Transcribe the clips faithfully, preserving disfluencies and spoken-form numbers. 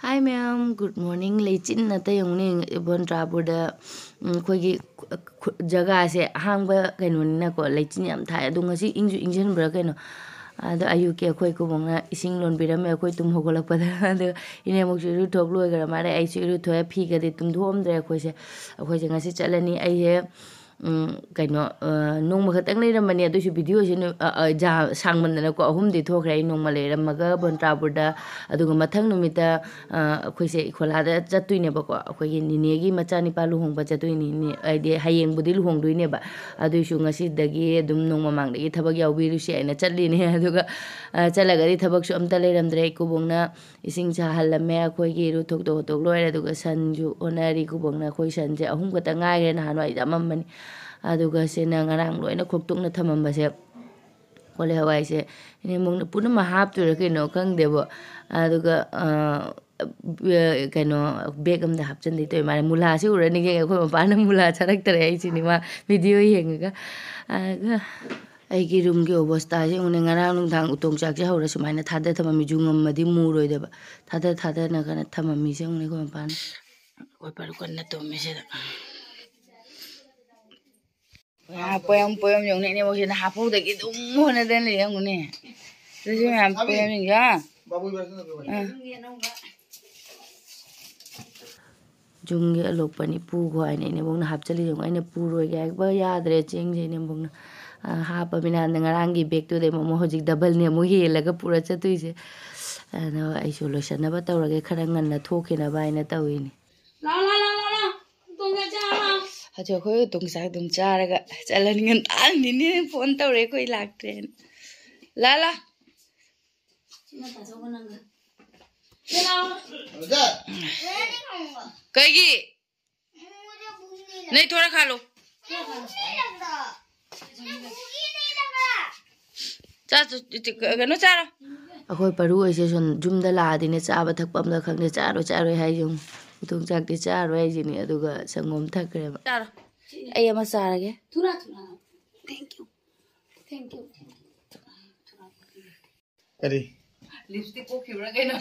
Hi ꯃꯌꯥꯝ, good morning꯫ ꯂꯩꯆꯤꯟ ꯑꯇꯩ ꯑꯃꯨꯛꯅꯦ ꯕꯣꯟꯇ꯭ꯔꯥꯄꯨꯔꯗ, ꯎꯝ, ꯑꯩꯈꯣꯏꯒꯤ ꯈꯨ-, ꯈꯨ-, ꯖꯒꯥꯁꯦ ꯑꯍꯥꯡꯕ ꯀꯩꯅꯣꯅꯤꯅꯀꯣ, ꯂꯩꯆꯤꯟ ꯌꯥꯝ ꯊꯥꯏ꯫ ꯑꯗꯣ ꯉꯁꯤ ꯏꯪꯁꯨ ꯏꯪꯁꯤꯟꯕ꯭ꯔꯥ ꯀꯩꯅꯣ꯫ ꯑꯗꯣ ꯑꯌꯨꯛꯀꯤ ꯑꯩꯈꯣꯏ ꯀꯨꯕꯣꯛꯅ ꯏꯁꯤꯡ ꯂꯣꯟꯕꯤꯔꯝꯃꯦ ꯑꯩꯈꯣꯏ ꯇꯨꯝ ꯍꯧꯒꯠꯂꯛꯄꯗ꯫ ꯑꯗꯣ ꯏꯅꯦꯃꯨꯛꯁꯨ ꯏꯔꯨꯊꯣꯛ ꯂꯣꯏꯈ꯭ꯔ ꯃꯥꯜꯂꯦ꯫ ꯑꯩꯁꯨ ꯏꯔꯨꯊꯣꯛꯑꯦ, ꯐꯤꯒꯗꯤ ꯇꯨꯝꯊꯣꯛꯑꯝꯗ꯭ꯔꯦ ꯑꯩꯈꯣꯏꯁꯦ꯫ ꯑꯩꯈꯣꯏꯁꯦ ꯉꯁꯤ ꯆꯠꯂꯅꯤ꯫ ꯑꯩꯁꯦ ꯎꯝ, ꯀꯩꯅꯣ, ꯑ, ꯅꯣꯡꯃ ꯈꯛꯇꯪ ꯂꯩꯔꯝꯕꯅꯦ, ꯑꯗꯨꯏꯁꯨ ꯚꯤꯗꯤꯑꯣꯁꯦ ꯅꯨ-, ꯑ, ꯑ, ꯖꯥ-, ꯁꯥꯡꯃꯟꯗꯅꯀꯣ, ꯑꯍꯨꯝꯗꯤ ꯊꯣꯛꯈ꯭ꯔꯦ꯫ ꯑꯩ ꯅꯣꯡꯃ ꯂꯩꯔꯝꯃꯒ ꯕꯣꯟꯇ꯭ꯔꯥꯄꯨꯔꯗ, ꯑꯗꯨꯒ ꯃꯊꯪ ꯅꯨꯃꯤꯠꯇ, ꯑ, ꯑꯩꯈꯣꯏꯁꯦ ꯏꯈꯣꯂꯥꯗ ꯆꯠꯇꯣꯏꯅꯦꯕꯀꯣ, ꯑꯩꯈꯣꯏꯒꯤ ꯅꯤꯅꯦꯒꯤ ꯃꯆꯥꯅꯤꯄꯥ ꯂꯨꯍꯣꯡꯕ ꯆꯠꯇꯣꯏꯅꯤ, ꯅꯤ-, ꯍꯥꯏꯗꯤ ꯍꯌꯦꯡꯕꯨꯗꯤ ꯂꯨꯍꯣꯡꯗꯣꯏꯅꯦꯕ, ꯑꯗꯨꯏꯁꯨ ꯉꯁꯤꯗꯒꯤ ꯑꯗꯨꯝ ꯅꯣꯡꯃ ꯃꯃꯥꯡꯗꯒꯤ ꯊꯕꯛ ꯌꯥꯎꯕꯤꯔꯨꯁꯤ ꯍꯥꯏꯅ ꯆꯠꯂꯤꯅꯦ꯫ ꯑꯗꯨꯒ, ꯑ, ꯆꯠꯂꯒꯗꯤ ꯊꯕꯛꯁꯨ ꯑꯝꯇ ꯂꯩꯔꯝꯗ꯭ꯔꯦ꯫ ꯏꯀꯨꯕꯣꯛꯅ ꯏꯁꯤꯡ ꯁꯥꯍꯜꯂꯝꯃꯦ꯫ ꯑꯩꯈꯣꯏꯒꯤ ꯏꯔꯨ ꯊꯣꯛꯇꯣꯛ ꯈꯣꯠꯇꯣꯛ ꯂꯣꯏꯔꯦ꯫ ꯑꯗꯨꯒ ꯁꯟꯁꯨ ꯑꯣꯟꯅꯔꯤ꯫ ꯀꯨꯕꯣꯛꯅ ꯑꯩꯈꯣꯏ ꯁꯟꯁꯦ ꯑꯍꯨꯝ ꯈꯛꯇ ꯉꯥꯏꯈ꯭ꯔꯦ, ꯅꯍꯥꯟꯋꯥꯏ ꯌꯥꯝꯃꯝꯕꯅꯤ꯫ ꯑꯗꯨꯒ ꯁꯤꯅ ꯉꯔꯥꯡ ꯂꯣꯏꯅ ꯈꯣꯛꯇꯣꯛꯅ ꯊꯝꯃꯝꯕꯁꯦ, ꯀꯣꯂꯤ ꯍꯋꯥꯏꯁꯦ ꯏꯅꯦꯝꯕꯣꯛꯅ ꯄꯨꯝꯅꯃꯛ ꯍꯥꯞꯇꯣꯏꯔꯥ ꯀꯩꯅꯣ ꯈꯪꯗꯦꯕꯣ꯫ ꯑꯗꯨꯒ, ꯑ, ꯀꯩꯅꯣ, ꯕꯦꯒ ꯑꯝꯗ ꯍꯥꯞꯆꯤꯟꯗꯣꯏ ꯇꯧꯋꯦ ꯃꯥꯅ꯫ ꯃꯨꯂꯥꯁꯤ ꯎꯔꯅꯤ ꯈꯪꯉꯦ, ꯑꯩꯈꯣꯏ ꯃꯄꯥꯅ ꯃꯨꯂꯥ ꯆꯥꯔꯛꯇꯔꯦ ꯍꯥꯏꯁꯤꯅꯤ ꯃꯥ ꯚꯤꯗꯤꯑꯣ ꯌꯦꯡꯉꯒ꯫ ꯑꯗꯨꯒ ꯑꯩꯒꯤ ꯔꯨꯝꯒꯤ ꯑꯣꯕꯁꯇꯥꯁꯦ ꯌꯦꯡꯉꯨꯅꯦ, ꯉꯔꯥꯡ ꯅꯨꯡꯗꯥꯡ ꯎꯇꯣꯡ ꯆꯥꯛꯁꯦ ꯍꯧꯔ ꯁꯨꯃꯥꯏꯅ ꯊꯥꯗ ꯊꯝꯃꯝꯃꯤ, ꯌꯨ ꯉꯝꯃꯗꯤ ꯃꯨꯔꯣꯏꯗꯕ꯫ ꯊꯥꯗ ꯊꯥꯗꯅ ꯀꯟꯅ ꯊꯝꯃꯝꯃꯤꯁꯦ ꯌꯦꯡꯉꯨꯅꯦ ꯑꯩꯈꯣꯏ ꯃꯄꯥꯅ꯫ ꯑꯩꯈꯣꯏ ꯄꯔꯨ ꯀꯟꯅ ꯇꯨꯝꯃꯤꯁꯤꯗ꯫ ꯄꯣꯌꯥꯝ ꯄꯣꯌꯥꯝ ꯌꯦꯡꯉꯨꯅꯦ, ꯏꯅꯦꯕꯣꯛꯁꯤꯅ ꯍꯥꯞꯐꯧꯗꯒꯤ ꯑꯗꯨꯝ ꯍꯣꯠꯅꯗꯅ ꯂꯩ ꯌꯦꯡꯉꯨꯅꯦ꯫ ꯑꯗꯨꯁꯨ ꯃꯌꯥꯝ ꯄꯣꯌꯥꯝꯁꯤꯡꯁꯦ, ꯑꯥ꯫ ꯑꯥ꯫ ꯖꯨꯝꯒꯤ ꯑꯂꯣꯛꯄꯅꯤ ꯄꯨꯈꯣ ꯍꯥꯏꯅ ꯏꯅꯦꯝꯕꯣꯛꯅ ꯍꯥꯞꯆꯤꯜꯂꯤ꯫ ꯌꯦꯡꯉꯣ, ꯑꯩꯅ ꯄꯨꯔꯣꯏꯒꯦ ꯍꯥꯏꯕ ꯌꯥꯗ꯭ꯔꯦ ꯆꯦꯡꯁꯦ ꯏꯅꯦꯝꯕꯣꯛꯅ꯫ ꯑ, ꯍꯥꯞꯄꯃꯤꯅ ꯍꯥꯟꯅ ꯉꯔꯥꯡꯒꯤ ꯕꯦꯒꯇꯨꯗꯩ ꯑꯃꯨꯛ ꯍꯧꯖꯤꯛ ꯗꯕꯜꯅꯦ ꯑꯃꯨꯛ ꯍꯦꯜꯂꯒ ꯄꯨꯔ ꯆꯠꯇꯣꯏꯁꯦ꯫ ꯑꯗꯣ ꯑꯩꯁꯨ ꯂꯣꯏꯁꯟꯅꯕ ꯇꯧꯔꯒꯦ, ꯈꯔ ꯉꯟꯅ ꯊꯣꯛꯈꯤꯅꯕ ꯍꯥꯏꯅ ꯇꯧꯔꯤꯅꯤ꯫ ꯂꯥꯛꯑꯣ, ꯂꯥꯛꯑꯣ, ꯂꯥꯛꯑꯣ, ꯂꯥꯛꯑꯣ꯫ ꯇꯣꯡꯉ ꯆꯥꯔꯣ꯫ ꯍꯧꯖꯤꯛ ꯑꯩꯈꯣꯏ ꯎꯇꯣꯡ ꯆꯥꯛ ꯑꯗꯨꯝ ꯆꯥꯔꯒ ꯆꯠꯂꯅꯤ꯫ ꯉꯟꯇꯥꯅꯤꯅꯦ ꯐꯣꯟ ꯇꯧꯔꯦ ꯑꯩꯈꯣꯏ ꯂꯥꯛꯇ꯭ꯔꯦꯅ꯫ ꯂꯥ, ꯂꯥ꯫ ꯁꯤꯅ ꯇꯥꯊꯣꯛꯑꯣ ꯅꯪꯒ꯫ ꯁꯤ ꯂꯥꯛꯑꯣ꯫ ꯀꯩꯒꯤ? नहीं, थोड़ा खा लो। ꯆꯥ-, ꯆ-, ꯆ-, ꯀꯩꯅꯣ ꯆꯥꯔꯣ꯫ ꯑꯩꯈꯣꯏ ꯄꯔꯨ ꯍꯣꯏꯁꯦ ꯁꯨꯝ ꯌꯨꯝꯗ ꯂꯥꯛꯑꯗꯤꯅꯦ ꯆꯥꯕ ꯊꯛꯄ ꯑꯝꯇ ꯈꯪꯗꯦ꯫ ꯆꯥꯔꯣꯏ, ꯆꯥꯔꯣꯏ ꯍꯥꯏ ꯌꯦꯡꯉꯨ꯫ ꯎꯇꯣꯡ ꯆꯥꯛꯇꯤ ꯆꯥꯔꯣꯏ ꯍꯥꯏꯁꯤꯅꯤ, ꯑꯗꯨꯒ ꯁꯪꯒꯣꯝ ꯊꯛꯈ꯭ꯔꯦꯕ꯫ ꯆꯥꯔꯣ꯫ ꯑꯩ ꯑꯃ ꯆꯥꯔꯒꯦ꯫ ꯊꯨꯅ, ꯊꯨꯅ꯫ Thank you꯫ Thank you꯫ ꯀꯔꯤ? ꯂꯤꯞꯁꯇꯤꯛ ꯀꯣꯛꯈꯤꯕ꯭ꯔꯥ ꯀꯩꯅꯣ?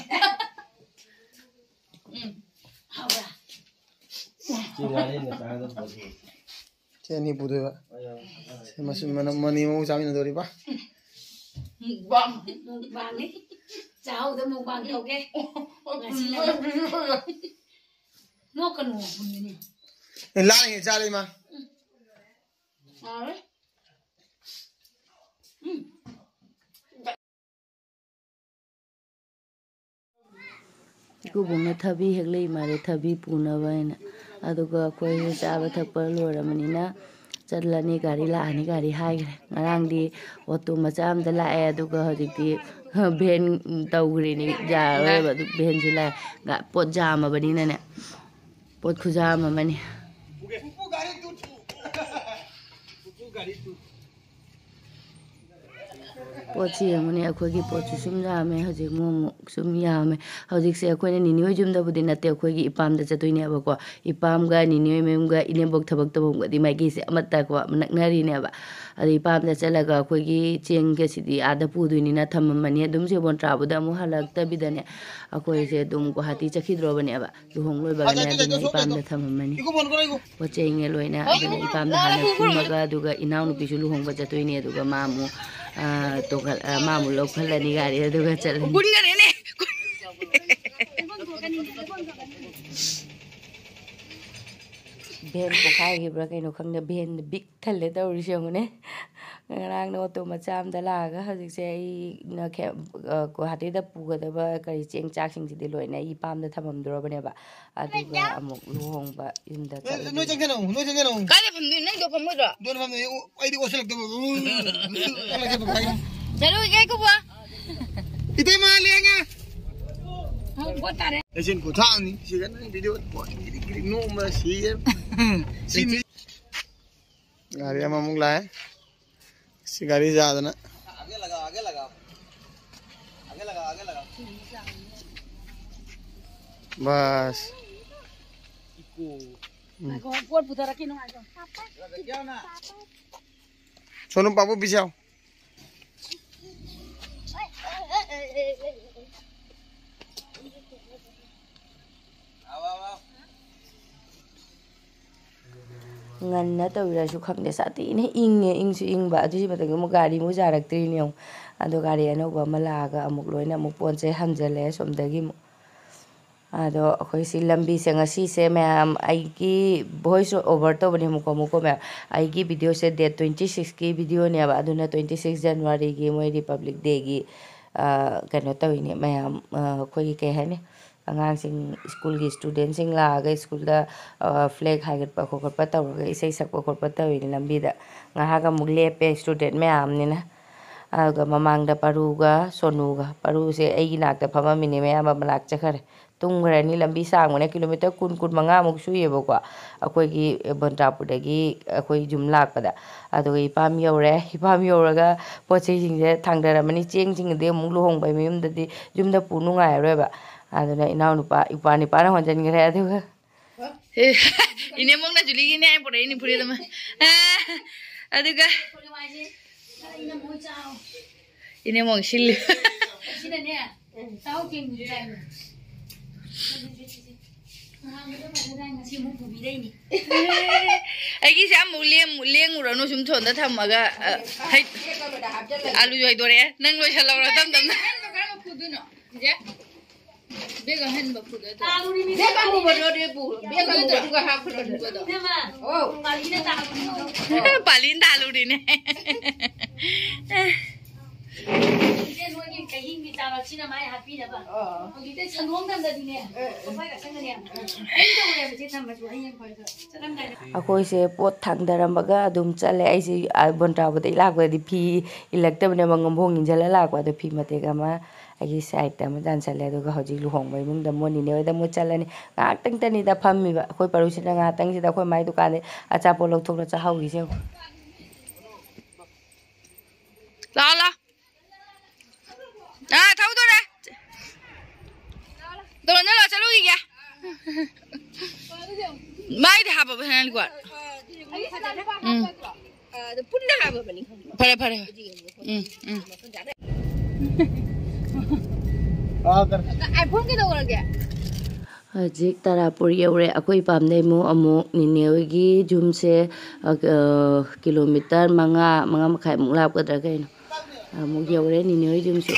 ꯍꯥꯎꯕ꯭ꯔꯥ? ꯁꯤ ꯉꯥꯔꯤꯅ ꯆꯥꯒꯗꯕ ꯄꯣꯠꯁꯤ꯫ ꯁꯤ ꯑꯅꯤ ꯄꯨꯗꯣꯏꯕ꯫ ꯁꯤ ꯃꯁꯤ ꯃꯅꯝ ꯑꯅꯤ ꯃꯑꯣꯡ ꯆꯥꯃꯤꯟꯅꯗꯧꯔꯤꯕ꯫ ꯃꯨꯛꯕꯥꯡ, ꯃꯨꯛꯕꯥꯡꯅꯤ꯫ ꯆꯥꯍꯧꯗ ꯃꯨꯛꯕꯥꯡ ꯇꯧꯒꯦ꯫ ꯉꯁꯤ ꯅꯣꯛꯀꯅꯨ, ꯍꯨꯟꯒꯅꯤ꯫ ꯑꯦ, ꯂꯥꯡꯉꯦ, ꯆꯥꯔꯦ, ꯏꯃꯥ꯫ ꯌꯥꯔꯦ꯫ ꯎꯝ꯫ ꯏꯀꯨꯕꯣꯛꯅ ꯊꯕꯤ ꯍꯦꯛꯂꯛꯏ ꯃꯥꯜꯂꯦ, ꯊꯕꯤ ꯄꯨꯅꯕ ꯍꯥꯏꯅ꯫ ꯑꯗꯨꯒ ꯑꯩꯈꯣꯏꯁꯨ ꯆꯥꯕ ꯊꯛꯄ ꯂꯣꯏꯔꯕꯅꯤꯅ ꯆꯠꯂꯅꯤ, ꯒꯥꯔꯤ ꯂꯥꯛꯑꯅꯤ, ꯒꯥꯔꯤ ꯍꯥꯏꯈ꯭ꯔꯦ꯫ ꯉꯔꯥꯡꯗꯤ ꯑꯣꯇꯣ ꯃꯆꯥ ꯑꯝꯗ ꯂꯥꯛꯑꯦ, ꯑꯗꯨꯒ ꯍꯧꯖꯤꯛꯇꯤ ꯚꯦꯟ ꯇꯧꯈ꯭ꯔꯤꯅꯤ, ꯌꯥꯔꯔꯣꯏꯕ꯫ ꯑꯗꯨ ꯚꯦꯟꯁꯨ ꯂꯥꯛꯑꯦ, ꯉ-, ꯄꯣꯠ ꯌꯥꯝꯃꯕꯅꯤꯅꯅꯦ, ꯄꯣꯠ ꯈꯨꯌꯥꯝ ꯑꯃꯅꯤ꯫ ꯄꯣꯠꯁꯤ ꯌꯦꯡꯉꯨꯅꯦ, ꯑꯩꯈꯣꯏꯒꯤ ꯄꯣꯠꯁꯤ ꯁꯨꯝ ꯌꯥꯝꯃꯦ, ꯍꯧꯖꯤꯛ ꯑꯃꯨꯛ ꯑꯃꯨꯛ ꯁꯨꯝ ꯌꯥꯝꯃꯦ꯫ ꯍꯧꯖꯤꯛꯁꯦ ꯑꯩꯈꯣꯏꯅ ꯅꯤꯅꯤ ꯍꯣꯏ ꯌꯨꯝꯗꯕꯨꯗꯤ ꯅꯠꯇꯦ, ꯑꯩꯈꯣꯏꯒꯤ ꯏꯄꯥꯝꯗ ꯆꯠꯇꯣꯏꯅꯦꯕꯀꯣ꯫ ꯏꯄꯥꯝꯒ ꯅꯤꯅꯤ ꯍꯣꯏ ꯃꯌꯨꯝꯒ ꯏꯅꯦꯝꯕꯣꯛ ꯊꯕꯛ ꯇꯧꯐꯝꯒꯗꯤ ꯃꯥꯏꯀꯩꯁꯦ ꯑꯃꯠꯇꯀꯣ ꯅꯛꯅꯔꯤꯅꯦꯕ꯫ ꯑꯗꯣ ꯏꯄꯥꯝꯗ ꯆꯠꯂꯒ ꯑꯩꯈꯣꯏꯒꯤ ꯆꯦꯡꯒꯁꯤꯗꯤ ꯑꯥꯗ ꯄꯨꯗꯣꯏꯅꯤꯅ ꯊꯝꯃꯝꯃꯅꯤ꯫ ꯑꯗꯨꯝ ꯁꯦꯕꯣꯟ ꯇ꯭ꯔꯥꯕꯨꯗ ꯑꯃꯨꯛ ꯍꯜꯂꯛꯇꯕꯤꯗꯅꯦ, ꯑꯩꯈꯣꯏꯁꯦ ꯑꯗꯨꯝ ꯒꯨꯍꯥꯇꯤ ꯆꯠꯈꯤꯗ꯭ꯔꯣꯕꯅꯦꯕ꯫ ꯂꯨꯍꯣꯡ ꯂꯣꯏꯕꯒꯅꯦ, ꯑꯗꯨꯅ ꯏꯄꯥꯝꯗ ꯊꯝꯃꯝꯃꯅꯤ꯫ ꯄꯣꯠ ꯆꯩꯉꯩ ꯂꯣꯏꯅ ꯑꯗꯨꯅ ꯏꯄꯥꯝꯗ ꯍꯥꯟꯅ ꯀꯨꯝꯃꯒ, ꯑꯗꯨꯒ ꯏꯅꯥꯎꯅꯨꯄꯤꯁꯨ ꯂꯨꯍꯣꯡꯕ ꯆꯠꯇꯣꯏꯅꯦ, ꯑꯗꯨꯒ ꯃꯥ ꯑꯃꯨꯛ, ꯑ, ꯇꯣꯡꯈꯠ-, ꯑ, ꯃꯥ ꯑꯃꯨꯛ ꯂꯧꯈꯠꯂꯅꯤ ꯒꯥꯔꯤ, ꯑꯗꯨꯒ ꯆꯠꯂꯅꯤ꯫ ꯚꯦꯟ ꯄꯣꯈꯥꯏꯈꯤꯕ꯭ꯔꯥ ꯀꯩꯅꯣ ꯈꯪꯗꯦ, ꯚꯦꯟ ꯕꯤꯛ ꯊꯜꯂꯦ ꯇꯧꯔꯤꯁꯦ ꯌꯦꯡꯉꯨꯅꯦ꯫ ꯉꯔꯥꯡꯅ ꯑꯣꯇꯣ ꯃꯆꯥ ꯑꯝꯗ ꯂꯥꯛꯑꯒ ꯍꯧꯖꯤꯛꯁꯦ ꯑꯩꯅ ꯈꯦ-, ꯑ, ꯒꯨꯍꯥꯇꯤꯗ ꯄꯨꯒꯗꯕ ꯀꯔꯤ ꯆꯦꯡ ꯆꯥꯛꯁꯤꯡꯁꯤꯗꯤ ꯂꯣꯏꯅ ꯑꯩ ꯏꯄꯥꯝꯗ ꯊꯝꯃꯝꯗꯣꯔꯕꯅꯦꯕ꯫ ꯑꯗꯨꯒ ꯑꯃꯨꯛ ꯂꯨꯍꯣꯡꯕ ꯌꯨꯝꯗ ꯅꯣꯏ, ꯆꯠꯂꯅꯤ꯫ ꯅꯣꯏ ꯆꯪꯁꯤꯟꯅꯧ, ꯅꯣꯏ ꯆꯪꯁꯤꯟꯅꯧ꯫ ꯀꯥꯏꯗ ꯐꯝꯗꯣꯏꯅꯣ? ꯅꯪꯗꯣ ꯐꯝꯃꯣꯏꯗ꯭ꯔꯣ? ꯗꯣꯟ ꯐꯝꯃꯦ, ꯑꯩ, ꯑꯩꯗꯤ ꯑꯣꯠꯁꯤꯜꯂꯛꯇꯕ꯫ ꯆꯠꯂꯨꯈꯤꯒꯦ, ꯏꯀꯨꯕꯣꯛ꯫ ꯏꯇꯩꯃ, ꯂꯦꯡꯉꯦ꯫ ꯑꯃꯨꯛ ꯄꯣꯠ ꯇꯥꯔꯦ꯫ ꯂꯩꯆꯤꯟ ꯈꯨꯊꯥꯡꯅꯤ꯫ ꯁꯤꯒ ꯅꯪ ꯚꯤꯗꯤꯑꯣ ꯒꯤꯔꯤ ꯒꯤꯔꯤ ꯅꯣꯛꯑꯝꯕꯗ ꯁꯤꯒꯦ꯫ ꯁꯤ ꯃꯤ ꯒꯥꯔꯤ ꯑꯃꯃꯨꯛ ꯂꯥꯛꯑꯦ꯫ ꯁꯤ ꯒꯥꯔꯤ ꯌꯥꯗꯅ꯫ ꯕꯁ꯫ ꯎꯝ꯫ ꯉꯥꯏꯈꯣ, ꯄꯣꯠ ꯄꯨꯊꯔꯛꯈꯤꯅꯨ, ꯉꯥꯏꯈꯣ꯫ सोनू पापू पीछे आओ। ꯉꯟꯅ ꯇꯧꯔꯤꯔꯁꯨ ꯈꯪꯗꯦ, ꯁꯥꯊꯤꯅ ꯏꯪꯉꯦ, ꯏꯪꯁꯨ ꯏꯪꯕ꯫ ꯑꯗꯨꯒꯤ ꯃꯇꯝꯗ ꯑꯃꯨꯛ ꯒꯥꯔꯤ ꯑꯃꯨꯛ ꯌꯥꯔꯛꯇ꯭ꯔꯤꯅꯦ ꯑꯃꯨꯛ꯫ ꯑꯗꯣ ꯒꯥꯔꯤ ꯑꯅꯧꯕ ꯑꯃ ꯂꯥꯛꯑꯒ ꯑꯃꯨꯛ ꯂꯣꯏꯅ ꯑꯃꯨꯛ ꯄꯣꯠ ꯆꯩ ꯍꯟꯖꯜꯂꯦ ꯑꯁꯣꯝꯗꯒꯤ ꯑꯃꯨꯛ꯫ ꯑꯗꯣ ꯑꯩꯈꯣꯏ ꯁꯤ ꯂꯝꯕꯤꯁꯦ ꯉꯁꯤꯁꯦ ꯃꯌꯥꯝ, ꯑꯩꯒꯤ voice over ꯇꯧꯕꯅꯦ ꯑꯃꯨꯛꯀꯣ ꯑꯃꯨꯛꯀꯣ ꯃꯌꯥꯝ꯫ ꯑꯩꯒꯤ videoꯁꯦ date twenty sixꯀꯤ videoꯅꯦꯕ, ꯑꯗꯨꯅ twenty six Januaryꯒꯤ ꯃꯣꯏ Republic Dayꯒꯤ, ꯑ, ꯀꯩꯅꯣ ꯇꯧꯋꯤꯅꯦ ꯃꯌꯥꯝ, ꯑ, ꯑꯩꯈꯣꯏꯒꯤ ꯀꯩ ꯍꯥꯏꯅꯤ, ꯑꯉꯥꯡꯁꯤꯡ, ꯁ꯭ꯀꯨꯜꯒꯤ studentꯁꯤꯡ ꯂꯥꯛꯑꯒ ꯁ꯭ꯀꯨꯜꯗ, ꯑ, flag ꯍꯥꯏꯒꯠꯄ ꯈꯣꯀꯠꯄ ꯇꯧꯔꯒ ꯏꯁꯩ ꯁꯛꯄ ꯈꯣꯠꯄ ꯇꯧꯋꯤꯅꯦ ꯂꯝꯕꯤꯗ꯫ ꯉꯥꯏꯍꯥꯛ ꯑꯃꯨꯛ ꯂꯦꯞꯄꯦ student ꯃꯌꯥꯝꯅꯤꯅ꯫ ꯑꯗꯨꯒ ꯃꯃꯥꯡꯗ ꯄꯥꯔꯨꯒ ꯁꯣꯅꯨꯒ, ꯄꯥꯔꯨꯁꯦ ꯑꯩꯒꯤ ꯅꯥꯛꯇ ꯐꯝꯃꯝꯃꯤꯅꯦ, ꯃꯌꯥꯝꯕ ꯃꯅꯥꯛ ꯆꯠꯈ꯭ꯔꯦ꯫ ꯇꯨꯝꯈ꯭ꯔꯅꯤ꯫ ꯂꯝꯕꯤ ꯁꯥꯡꯕꯅꯦ, kilometre ꯀꯨꯟ, ꯀꯨꯟ ꯃꯉꯥꯃꯨꯛ ꯁꯨꯏꯌꯦꯕꯀꯣ, ꯑꯩꯈꯣꯏꯒꯤ ꯕꯣꯟꯇ꯭ꯔꯥꯄꯨꯔꯗꯒꯤ ꯑꯩꯈꯣꯏ ꯌꯨꯝ ꯂꯥꯛꯄꯗ꯫ ꯑꯗꯨꯒ ꯏꯄꯥꯝ ꯌꯧꯔꯦ꯫ ꯏꯄꯥꯝ ꯌꯧꯔꯒ ꯄꯣꯠ ꯆꯩꯁꯤꯡꯁꯦ ꯊꯥꯡꯗꯔꯝꯃꯅꯤ꯫ ꯆꯦꯡꯁꯤꯡꯗꯤ ꯑꯃꯨꯛ ꯂꯨꯍꯣꯡꯕꯩ ꯃꯌꯨꯝꯗꯗꯤ ꯌꯨꯝꯗ ꯄꯨ ꯅꯨꯡꯉꯥꯏꯔꯔꯣꯏꯕ꯫ ꯑꯗꯨꯅ ꯏꯅꯥꯎꯅꯨꯄꯥ, ꯏꯄ꯭ꯋꯥ ꯅꯤꯄꯥꯅ ꯍꯣꯟꯖꯟꯈ꯭ꯔꯦ꯫ ꯑꯗꯨꯒ ꯏꯅꯦꯃꯣꯡꯅ ꯖꯨꯂꯤꯒꯤꯅꯦ ꯍꯥꯏꯅ ꯄꯨꯔꯛꯏꯅꯦ ꯐꯨꯔꯤꯠ ꯑꯃ꯫ ꯑ, ꯑꯗꯨꯒ ꯏꯅꯦꯃꯣꯡ ꯁꯤꯜꯂꯤ꯫ ꯑꯩꯒꯤꯁꯦ ꯑꯃꯨꯛ ꯂꯦꯡ-, ꯂꯦꯡꯉꯨꯔꯅꯨ, ꯁꯨꯝ ꯊꯣꯟꯗ ꯊꯝꯃꯒ, ꯑ, ꯍꯩ-, ꯑꯂꯨꯁꯨ ꯍꯩꯗꯣꯔꯛꯑꯦ꯫ ꯅꯪ ꯂꯣꯏꯁꯜꯍꯧꯔꯣ ꯇꯞ ꯇꯞꯅ꯫ ꯕꯦꯒ ꯑꯍꯟꯕ ꯄꯨꯗꯣꯏꯗꯣ꯫ ꯕꯦꯒ ꯑꯃꯨꯕꯗꯣ ꯑꯗꯨ ꯄꯨ-, ꯕꯦꯒ ꯑꯃꯨꯕꯗꯨꯒ ꯍꯥꯞꯈ꯭ꯔꯣ ꯑꯗꯨꯗ꯫ ꯑꯧ꯫ ꯄꯥꯂꯤꯅ ꯇꯥꯍꯜꯂꯨꯔꯤꯅꯦ꯫ ꯏꯆꯦ ꯅꯣꯏꯒꯤ ꯀꯩꯍꯤꯡꯒꯤ ꯆꯥꯔꯛꯁꯤꯅ ꯃꯥꯏ ꯍꯥꯞꯄꯤꯅꯕ꯫ ꯑꯣ꯫ ꯍꯧꯖꯤꯛꯇꯤ ꯁꯪꯒꯣꯝ ꯊꯝꯗꯗꯤꯅꯦ꯫ ꯑꯦ, ꯑꯦ꯫ ꯀꯣꯐꯥꯏ ꯀꯛꯁꯟꯒꯅꯦ꯫ ꯑꯦ, ꯑꯦ꯫ ꯀꯩꯝ ꯇꯧꯔꯣꯏꯕ ꯁꯤ ꯊꯝꯃꯁꯨ ꯍꯌꯦꯡ ꯐꯥꯎꯗ ꯆꯠꯂꯝꯗꯥꯏꯗ꯫ ꯑꯩꯈꯣꯏꯁꯦ ꯄꯣꯠ ꯊꯥꯡꯗꯔꯝꯃꯒ ꯑꯗꯨꯝ ꯆꯠꯂꯦ꯫ ꯑꯩꯁꯦ, ꯑ, ꯕꯣꯟꯇ꯭ꯔꯥꯕꯨꯗ ꯂꯥꯛꯄꯗꯗꯤ ꯐꯤ ꯏꯜꯂꯛꯇꯕꯅꯦꯕ, ꯉꯝꯕꯣꯡ ꯏꯟꯁꯤꯜꯂ ꯂꯥꯛꯄ꯫ ꯑꯗꯣ ꯐꯤ ꯃꯇꯦꯛ ꯑꯃ ꯑꯩꯒꯤ sideꯇ ꯑꯃ ꯗꯥꯟꯁꯜꯂꯦ꯫ ꯑꯗꯨꯒ ꯍꯧꯖꯤꯛ ꯂꯨꯍꯣꯡꯕ ꯏꯃꯨꯡꯗ ꯃꯣꯏ ꯅꯤꯅꯦ ꯍꯣꯏꯗ ꯃꯣꯏ ꯆꯠꯂꯅꯤ꯫ ꯉꯥꯏꯍꯥꯛꯇꯪꯇꯅꯤꯗ ꯐꯝꯃꯤꯕ꯫ ꯑꯩꯈꯣꯏ ꯄꯔꯨꯁꯤꯅ ꯉꯥꯏꯍꯥꯛꯇꯪꯁꯤꯗ ꯑꯩꯈꯣꯏ ꯃꯥꯏ ꯗꯨꯀꯥꯟꯗꯩ ꯑꯆꯥꯄꯣꯠ ꯂꯧꯊꯣꯛꯅ ꯆꯥꯍꯧꯈꯤꯁꯦ ꯌꯦꯡꯉꯨ꯫ ꯂꯥꯛꯑꯣ, ꯂꯥꯛꯑꯣ꯫ ꯑꯥ, ꯊꯧꯗꯣꯔꯦ꯫ ꯗꯣꯂꯣꯟꯗꯣ ꯂꯥꯛꯑꯣ, ꯆꯠꯂꯨꯈꯤꯒꯦ꯫ ꯃꯥꯏꯗꯤ ꯍꯥꯞꯄꯕ ꯁꯅꯥ ꯂꯤꯛꯀꯣꯟ? ꯎꯝ꯫ ꯑꯗꯨ ꯄꯨꯟꯅ ꯍꯥꯞꯄꯕꯅꯤ ꯈꯪꯕ꯭ꯔꯣ? ꯐꯔꯦ, ꯐꯔꯦ꯫ ꯎꯝ, ꯎꯝ꯫ ꯑꯥ, ꯀꯔ- iPhone ꯀꯩꯗꯧꯔꯒꯦ? ꯍꯧꯖꯤꯛ ꯇꯥꯔꯥꯄꯨꯔ ꯌꯧꯔꯦ꯫ ꯑꯩꯈꯣꯏ ꯏꯄꯥꯝꯗꯩ ꯑꯃꯨꯛ, ꯑꯃꯨꯛ ꯅꯤꯅꯦ ꯍꯣꯏꯒꯤ ꯌꯨꯝꯁꯦ, ꯑ, ꯑ, ꯀꯤꯂꯣꯃꯤꯇꯔ ꯃꯉꯥ, ꯃꯉꯥ ꯃꯈꯥꯏꯃꯨꯛ ꯂꯥꯞꯀꯗ꯭ꯔꯥ ꯀꯩꯅꯣ꯫ ꯑꯃꯨꯛ ꯌꯧꯔꯦ ꯅꯤꯅꯦ ꯍꯣꯏ ꯌꯨꯝꯁꯨ꯫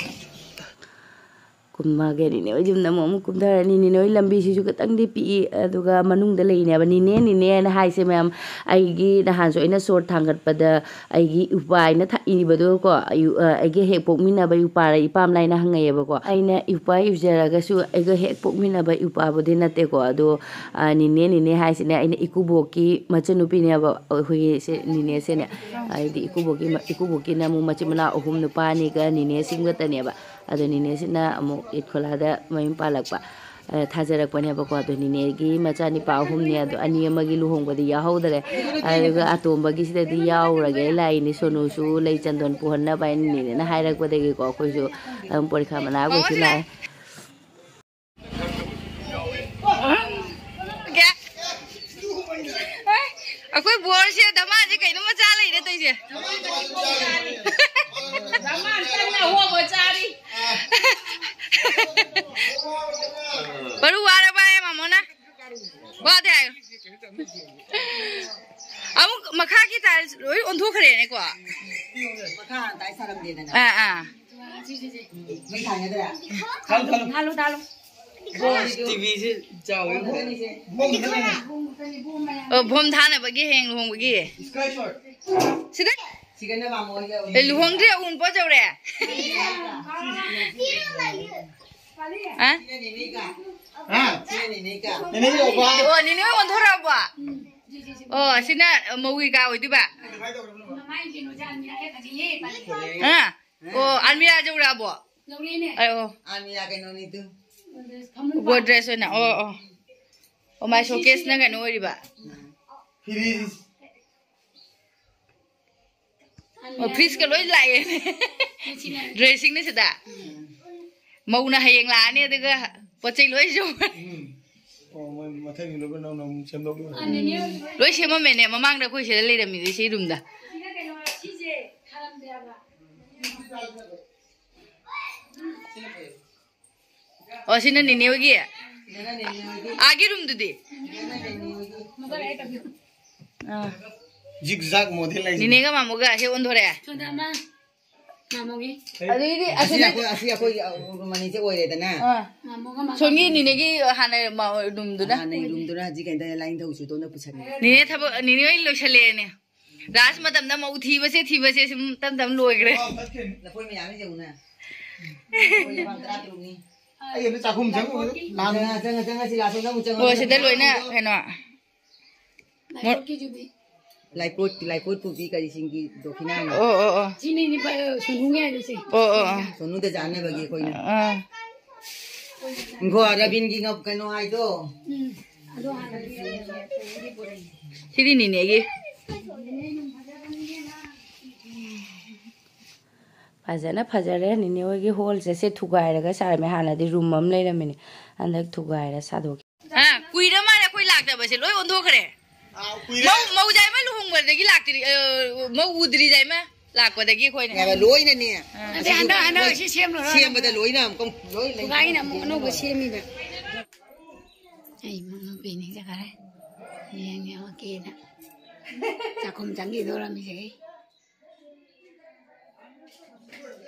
ꯀꯨꯝꯃꯒꯦ, ꯅꯤꯅꯦ ꯍꯣꯏ ꯌꯨꯝꯗ ꯑꯃꯨꯛ, ꯑꯃꯨꯛ ꯀꯨꯝꯊꯔꯅꯤ꯫ ꯅꯤꯅꯦ ꯍꯣꯏ ꯂꯝꯕꯤꯁꯤꯁꯨ ꯈꯤꯇꯪꯗꯤ ꯄꯤꯛꯏ, ꯑꯗꯨꯒ ꯃꯅꯨꯡꯗ ꯂꯩꯅꯦꯕ꯫ ꯅꯤꯅꯦ, ꯅꯤꯅꯦꯅ ꯍꯥꯏꯁꯦ ꯃꯌꯥꯝ, ꯑꯩꯒꯤ ꯅꯍꯥꯟꯁꯨ ꯑꯩꯅ ꯁꯣꯔ ꯊꯥꯡꯒꯠꯄꯗ ꯑꯩꯒꯤ ꯏꯄ꯭ꯋꯥ ꯍꯥꯏꯅ ꯊꯛꯏꯕꯗꯣ ꯀꯣ, ꯑꯌꯨ-, ꯑ, ꯑꯩꯒ ꯍꯦꯛ ꯄꯣꯛꯃꯤꯟꯅꯕ ꯏꯄ꯭ꯋꯥꯔ ꯏꯄꯥꯝꯂꯥꯏꯅ ꯍꯪꯉꯛꯑꯦꯕꯀꯣ꯫ ꯑꯩꯅ ꯏꯄ꯭ꯋꯥ ꯏꯎꯖꯔꯒꯁꯨ ꯑꯩꯒ ꯍꯦꯛ ꯄꯣꯛꯃꯤꯟꯅꯕ ꯏꯄ꯭ꯋꯥꯕꯨꯗꯤ ꯅꯠꯇꯦꯀꯣ꯫ ꯑꯗꯣ, ꯑ, ꯅꯤꯅꯦ, ꯅꯤꯅꯦ ꯍꯥꯏꯁꯤꯅ ꯑꯩꯅ ꯏꯀꯨꯕꯣꯛꯀꯤ ꯃꯆꯟꯅꯨꯄꯤꯅꯦꯕ꯫ ꯑꯩꯈꯣꯏꯒꯤ ꯁꯦ ꯅꯤꯅꯦꯁꯦꯅꯦ꯫ ꯍꯥꯏꯗꯤ ꯏꯀꯨꯕꯣꯛꯀꯤ ꯃ-, ꯏꯀꯨꯕꯣꯛꯀꯤꯅ ꯑꯃꯨꯛ ꯃꯆꯤꯟ ꯃꯅꯥꯎ ꯑꯍꯨꯝ, ꯅꯨꯄꯥ ꯑꯅꯤꯒ ꯅꯤꯅꯦ ꯁꯤꯝꯒꯇꯅꯦꯕ꯫ ꯑꯗꯣ ꯅꯤꯅꯦꯁꯤꯅ ꯑꯃꯨꯛ ꯏꯠꯈꯣꯂꯥꯗ ꯃꯌꯨꯝ ꯄꯥꯜꯂꯛꯄ꯫ ꯑ, ꯊꯥꯖꯔꯛꯄꯅꯦꯕꯀꯣ꯫ ꯑꯗꯣ ꯅꯤꯅꯦꯒꯤ ꯃꯆꯥꯅꯤꯄꯥ ꯑꯍꯨꯝꯅꯦ, ꯑꯗꯣ ꯑꯅꯤ ꯑꯃꯒꯤ ꯂꯨꯍꯣꯡꯕꯗꯤ ꯌꯥꯎꯍꯧꯗꯔꯦ꯫ ꯑꯗꯨꯒ ꯑꯇꯣꯝꯕꯒꯤꯁꯤꯗꯗꯤ ꯌꯥꯎꯔꯒꯦ ꯂꯥꯛꯏꯅꯤ꯫ ꯁꯣꯅꯨꯁꯨ ꯂꯩ ꯆꯟꯗꯣꯟ ꯄꯨꯍꯟꯅꯕ ꯍꯥꯏꯅ ꯅꯤꯅꯦꯅ ꯍꯥꯏꯔꯛꯄꯗꯒꯤꯀꯣ, ꯑꯩꯈꯣꯏꯁꯨ ꯑꯗꯨꯝ ꯄꯣꯔꯤꯈꯥ ꯃꯅꯥꯛ ꯑꯣꯏꯁꯨ ꯂꯥꯛꯑꯦ꯫ ꯑꯩꯈꯣꯏ ꯕꯣꯔꯁꯦ ꯗꯃꯥꯟꯁꯦ ꯀꯩꯅꯣꯝꯃ ꯆꯥ ꯂꯩꯔꯦ ꯇꯧꯏꯁꯦ꯫ ꯃꯔꯨ ꯋꯥꯔꯕ ꯑꯦ ꯃꯥꯃꯣꯅ? ꯋꯥꯗꯦ ꯍꯥꯏꯌꯨ꯫ ꯑꯃꯨꯛ ꯃꯈꯥꯒꯤ ꯇꯥꯏꯜꯁ ꯂꯣꯏ ꯑꯣꯟꯊꯣꯛꯈ꯭ꯔꯦꯅꯦꯀꯣ꯫ ꯃꯈꯥ ꯇꯥꯏꯜꯁ ꯊꯥꯔꯝꯗꯦꯗꯅ꯫ ꯑꯥ, ꯑꯥ꯫ ꯃꯩ ꯊꯥꯅꯗ꯭ꯔꯦ? ꯊꯥꯜꯂꯨ, ꯊꯥꯜꯂꯨ꯫ ꯇꯤꯚꯤꯁꯦ ꯆꯥꯎꯋꯦ꯫ ꯑꯣ, ꯚꯣꯝ ꯊꯥꯅꯕꯒꯤ ꯍꯌꯦꯡ ꯂꯨꯍꯣꯡꯕꯒꯤ꯫ ꯁꯤꯗ꯫ ꯑꯦ, ꯂꯨꯍꯣꯡꯗ꯭ꯔꯤ, ꯑꯎꯟꯄꯣꯠ ꯌꯧꯔꯦ꯫ ꯑ? ꯍꯥ? ꯑꯣ, ꯅꯤꯅꯦ ꯑꯣꯟꯊꯣꯔꯛꯑꯕꯣ? ꯑꯣ, ꯑꯁꯤꯅ ꯃꯧꯒꯤ ꯀꯥ ꯑꯣꯏꯗꯣꯏꯕ? ꯑ? ꯑꯣ, ꯑꯜꯃꯤꯔꯥ ꯌꯧꯔꯛꯑꯕꯣ? ꯑꯩ, ꯑꯣ꯫ ꯑꯜꯃꯤꯔꯥ ꯀꯩꯅꯣꯅꯤꯗꯨ꯫ ꯒꯣꯗ꯭ꯔꯦꯖ ꯑꯣꯏꯅ, ꯑꯣ, ꯑꯣ꯫ ꯑꯣ, ꯃꯥꯏ ꯁꯣꯀꯦꯁꯅ ꯀꯩꯅꯣ ꯑꯣꯏꯔꯤꯕ? ꯐ꯭ꯔꯤꯖ꯫ ꯑꯣ, ꯐ꯭ꯔꯤꯖꯀ ꯂꯣꯏ ꯂꯥꯛꯑꯦ꯫ ꯗ꯭ꯔꯦꯁꯤꯡꯅ ꯁꯤꯗ꯫ ꯃꯧꯅ ꯍꯌꯦꯡ ꯂꯥꯛꯑꯅꯤ, ꯑꯗꯨꯒ ꯄꯣꯠ ꯆꯩ ꯂꯣꯏ ꯌꯣꯝꯃꯅꯤ꯫ ꯎꯝ꯫ ꯑꯣ, ꯃꯣꯏ ꯃꯊꯪꯒꯤ ꯂꯣꯏꯅ ꯅꯧꯅ ꯑꯃꯨꯛ ꯁꯦꯝꯗꯣꯛ ꯂꯣꯏꯔꯦ꯫ ꯂꯣꯏ ꯁꯦꯝꯃꯝꯃꯦꯅꯦ, ꯃꯃꯥꯡꯗ ꯑꯩꯈꯣꯏ ꯁꯤꯗ ꯂꯩꯔꯝꯃꯤꯗꯤ, ꯁꯤ ꯔꯨꯝꯗ꯫ ꯑꯣ, ꯁꯤꯅ ꯅꯦꯅꯦ ꯍꯣꯏꯒꯤ? ꯑꯥꯒꯤ ꯔꯨꯝꯗꯨꯗꯤ? ꯑꯥ꯫ ꯖꯤꯛ ꯖꯥꯛ ꯃꯣꯗꯦꯜ ꯍꯥꯏꯁꯦ꯫ ꯅꯤꯅꯦꯒ ꯃꯥꯃꯣꯒ ꯍꯦꯛ ꯑꯣꯟꯊꯣꯔꯛꯑꯦ꯫ ꯁꯣꯝꯗ ꯑꯃ ꯃꯥꯃꯣꯒꯤ꯫ ꯑꯗꯨꯗꯤ ꯑꯁꯤ ꯑꯁꯤꯗ ꯑꯩꯈꯣꯏ, ꯑꯁꯤ ꯑꯩꯈꯣꯏ, ꯑ, ꯃꯅꯤꯁꯦ ꯑꯣꯏꯔꯦꯗꯅ꯫ ꯑꯥ꯫ ꯃꯥꯃꯣꯒ ꯃꯥꯃꯣ꯫ ꯁꯣꯝꯒꯤ ꯅꯤꯅꯦꯒꯤ ꯍꯥꯟꯅ ꯃ-, ꯔꯨꯝꯗꯨꯅ꯫ ꯍꯥꯟꯅꯒꯤ ꯔꯨꯝꯗꯨꯅ ꯍꯧꯖꯤꯛ ꯀꯩꯅꯣ ꯂꯥꯏꯅꯤꯡꯊꯧ ꯁꯨꯗꯣꯟꯅ ꯄꯨꯁꯟꯈ꯭ꯔꯦ꯫ ꯅꯤꯅꯦ ꯊꯕꯛ, ꯅꯤꯅꯦ ꯍꯣꯏ ꯂꯣꯏꯁꯜꯂꯛꯑꯦꯅꯦ꯫ ꯔꯥꯁ ꯃꯇꯝꯗ ꯃꯧ ꯊꯤꯕꯁꯦ, ꯊꯤꯕꯁꯦ ꯁꯨꯝ ꯇꯞ ꯇꯞ ꯂꯣꯏꯈ꯭ꯔꯦ꯫ ꯂꯐꯣꯏ ꯃꯌꯥꯝ ꯌꯦꯡꯉꯨꯅꯦ꯫ ꯂꯐꯣꯏ ꯂꯨꯄꯥ ꯇꯔꯥ ꯇꯔꯨꯛꯅꯤ꯫ ꯑꯩ ꯑꯗꯨ ꯆꯥꯛꯈꯨꯝ ꯆꯪꯉꯨꯕꯗ ꯂꯥꯝꯃꯦ꯫ ꯆꯪꯉ, ꯆꯪꯉ, ꯆꯪꯉ, ꯁꯤ ꯂꯥꯁ ꯍꯣꯏ, ꯁꯤꯗ ꯂꯣꯏꯅ ꯀꯩꯅꯣ꯫ ꯂꯥꯏꯀꯣꯠꯀꯤ ꯖꯨꯕꯤ꯫ ꯂꯥꯏꯀꯣꯠ, ꯂꯥꯏꯀꯣꯠ ꯄꯨꯕꯤ ꯀꯔꯤꯁꯤꯡꯒꯤ ꯗꯣꯈꯤꯅꯥꯅꯤ꯫ ꯑꯣ, ꯑꯣ, ꯑꯣ꯫ ꯁꯤꯅꯤꯅꯦ ꯄ-, ꯁꯨꯅꯨꯒꯤ ꯍꯥꯏꯗꯣ ꯁꯤ꯫ ꯑꯣ, ꯑꯣ, ꯑꯣ꯫ ꯁꯣꯅꯨꯗ ꯆꯥꯅꯕꯒꯤ ꯑꯩꯈꯣꯏꯅ꯫ ꯑꯥ꯫ ꯏꯪꯈꯣ ꯔꯕꯤꯟꯒꯤ ꯉ-, ꯀꯩꯅꯣ ꯍꯥꯏꯗꯣ꯫ ꯎꯝ꯫ ꯑꯗꯣ ꯍꯥꯟꯅꯗꯤ ꯁꯤꯗꯤ ꯅꯤꯅꯦꯒꯤ꯫ ꯐꯖꯅ ꯐꯖꯔꯦ꯫ ꯅꯤꯅꯦ ꯍꯣꯏꯒꯤ ꯍꯣꯜꯁꯦ ꯁꯦ ꯊꯨꯒꯥꯏꯔꯒ ꯁꯥꯔꯝꯃꯦ꯫ ꯍꯥꯟꯅꯗꯤ ꯔꯨꯝ ꯑꯃ ꯂꯩꯔꯝꯃꯤꯅꯦ, ꯍꯟꯗꯛ ꯊꯨꯒꯥꯏꯔ ꯁꯥꯗꯣꯛꯈꯤ꯫ ꯑ, ꯀꯨꯏꯔ ꯃꯥꯜꯂꯦ ꯑꯩꯈꯣꯏ ꯂꯥꯛꯇꯕꯁꯦ, ꯂꯣꯏ ꯑꯣꯟꯊꯣꯛꯈ꯭ꯔꯦ꯫ ꯑꯥ, ꯀꯨꯏꯔꯦ꯫ ꯃꯧ, ꯃꯧ ꯖꯥꯏꯃ ꯂꯨꯍꯣꯡꯕꯗꯒꯤ ꯂꯥꯛꯇ꯭ꯔꯤ, ꯑ, ꯃꯧ ꯎꯗ꯭ꯔꯤ ꯖꯥꯏꯃ ꯂꯥꯛꯄꯗꯒꯤ ꯑꯩꯈꯣꯏꯅ꯫ ꯌꯥꯕ, ꯂꯣꯏꯅꯅꯦ꯫ ꯑ, ꯅꯠꯇꯦ, ꯍꯟꯗꯛ, ꯍꯟꯗꯛ ꯁꯤ ꯁꯦꯝ ꯂꯣꯏꯔ ꯁꯦꯝꯕꯗ ꯂꯣꯏꯅ ꯑꯃꯨꯛ ꯂꯣꯏ ꯂꯩ꯫ ꯊꯨꯒꯥꯏꯅ ꯑꯃꯨꯛ ꯑꯅꯧꯕ ꯁꯦꯝꯃꯤꯕ꯫ ꯑꯩ ꯏꯃꯨꯡ ꯅꯨꯄꯤꯅꯤ ꯆꯠꯈꯔꯦ꯫ ꯌꯦꯡꯉꯦ ꯃꯀꯦꯅ꯫ ꯆꯥꯛꯈꯨꯝ ꯆꯪꯈꯤꯗꯧꯔꯝꯃꯤꯁꯦ ꯑꯩ꯫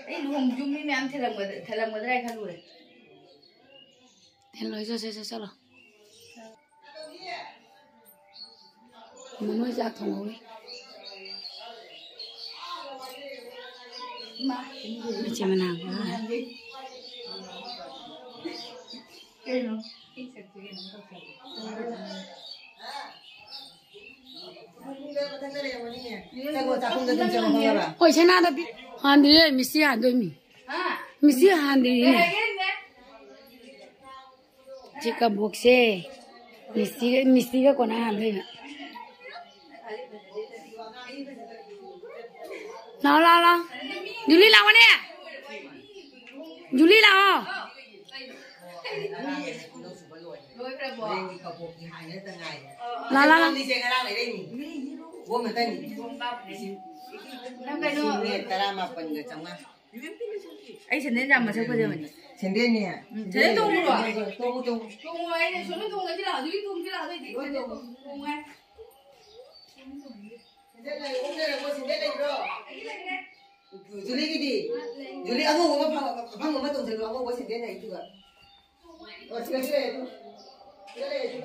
ꯑꯩ ꯂꯨꯍꯣꯡ ꯌꯨꯝ ꯃꯤ ꯃꯌꯥꯝ ꯊꯤꯜꯂꯝꯒꯗ꯭ꯔꯥ, ꯊꯤꯜꯂꯝꯒꯗ꯭ꯔꯥ ꯍꯥꯏ ꯈꯜꯂꯨꯔꯦ꯫ ꯊꯤꯜꯂꯣꯏ, ꯆꯠ, ꯆꯠ, ꯆꯠ, ꯆꯠꯂꯣ꯫ ꯃꯃꯣꯏ ꯆꯥꯛ ꯊꯣꯡꯍꯧꯔꯤ꯫ ꯃꯆꯤꯟ ꯃꯅꯥꯎ꯫ ꯍꯣꯏ, ꯁꯅꯥꯗ ꯄꯤ-, ꯍꯥꯟꯗ꯭ꯔꯤꯌꯦ, ꯃꯤꯁꯇꯤ ꯍꯥꯟꯗꯣꯏꯅꯤ꯫ ꯃꯤꯁꯇꯤ ꯍꯥꯟꯗ꯭ꯔꯤꯌꯦ꯫ ꯁꯤ ꯀꯕꯣꯛꯁꯦ ꯃꯤꯁꯇꯤꯒ, ꯃꯤꯁꯇꯤꯒ ꯀꯣꯟꯅ ꯍꯥꯟꯗꯣꯏꯕ꯫ ꯂꯥꯛꯑꯣ, ꯂꯥꯛꯑꯣ, ꯂꯥꯛꯑꯣ꯫ ꯖꯨꯂꯤ ꯂꯥꯛꯑꯣꯅꯦ꯫ ꯖꯨꯂꯤ ꯂꯥꯛꯑꯣ꯫ ꯂꯥ, ꯂꯥ, ꯂꯥ꯫ ꯅꯪ ꯀꯩꯅꯣ ꯇꯔꯥꯃꯥꯄꯟꯒ ꯆꯥꯝꯃꯉꯥ꯫ ꯑꯩ ꯁꯦꯟꯗꯦꯟ ꯌꯥꯝ ꯃꯁꯛ ꯐꯖꯕꯅꯤ꯫ ꯁꯦꯟꯗꯦꯟꯅꯦ꯫ ꯎꯝ, ꯁꯦꯟꯗꯦꯟ ꯇꯣꯡꯉꯨꯔꯣ? ꯇꯣꯡꯉꯨ, ꯇꯣꯡꯉꯨ꯫ ꯇꯣꯡꯉꯨ ꯍꯥꯏꯅꯦ, ꯁꯣꯝꯗ ꯇꯣꯡꯉ ꯁꯤ ꯂꯥꯛꯑꯣ, ꯑꯗꯨꯒꯤ ꯇꯣꯡꯉ ꯁꯤ ꯂꯥꯛꯑꯣ, ꯑꯗꯨꯏꯗꯤ ꯁꯦꯟꯗꯦꯟ ꯇꯣꯡꯉꯨ꯫ ꯇꯣꯡꯉꯨ ꯍꯥꯏ꯫ ꯁꯦꯟꯗꯦꯟ ꯂꯩ, ꯑꯣꯛ ꯂꯩꯔꯕꯣ? ꯁꯦꯟꯗꯦꯟ ꯂꯩꯕ꯭ꯔꯣ? ꯖꯨꯂꯤꯒꯤꯗꯤ? ꯖꯨꯂꯤ ꯑꯉꯧꯕ ꯑꯃ ꯐꯪ-, ꯑꯐꯪꯕ ꯑꯃ ꯇꯣꯡꯁꯤꯜꯂꯣ, ꯑꯉꯧꯕ ꯁꯦꯟꯗꯦꯟ ꯂꯩ, ꯑꯗꯨꯒ꯫ ꯑꯣ, ꯁꯤꯗ, ꯁꯤꯗ ꯂꯩ, ꯑꯗꯨ꯫ ꯁꯤꯗ ꯂꯩ, ꯑꯗꯨ꯫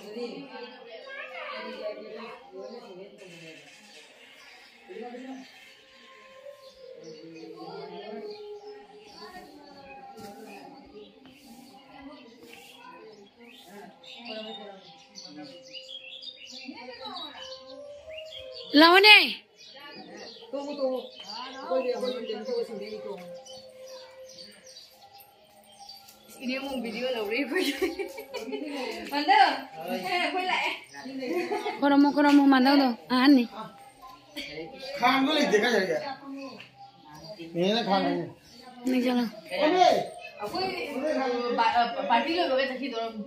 ꯖꯨꯂꯤ꯫ ꯂꯥꯛꯑꯣꯅꯦ꯫ ꯇꯣꯡꯉꯨ, ꯇꯣꯡꯉꯨ꯫ ꯑꯩꯈꯣꯏꯒꯤ, ꯑꯩꯈꯣꯏꯒꯤ ꯀꯩꯅꯣ ꯇꯧꯕꯁꯤꯡꯗꯤ ꯑꯩ ꯇꯣꯡꯉꯨ꯫ ꯏꯅꯦ ꯑꯃꯨꯛ ꯚꯤꯗꯤꯑꯣ ꯂꯧꯔꯤ ꯑꯩꯈꯣꯏ꯫ ꯃꯥꯟꯗꯧ꯫ ꯑꯦ, ꯑꯩꯈꯣꯏ ꯂꯥꯛꯑꯦ꯫ ꯈꯣꯏꯔꯝꯃꯣ, ꯈꯣꯏꯔꯝꯃꯣ, ꯃꯥꯟꯗꯧꯗꯣ꯫ ꯑꯍꯟꯅꯤ꯫ ꯈꯥꯡꯗꯣ ꯂꯩꯇꯦ, ꯀꯥꯏ ꯂꯩꯒꯦ? ꯅꯦꯅꯦꯅ ꯈꯥꯡꯉꯤꯅꯦ꯫ ꯅꯤꯡꯁꯤꯡꯉꯣ꯫ ꯑꯩꯈꯣꯏ, ꯎꯝ, ꯕꯥ-, ꯑ, ꯄꯥꯔꯇꯤ ꯂꯣꯏꯕꯒ ꯆꯠꯈꯤꯗꯣꯔꯝ-,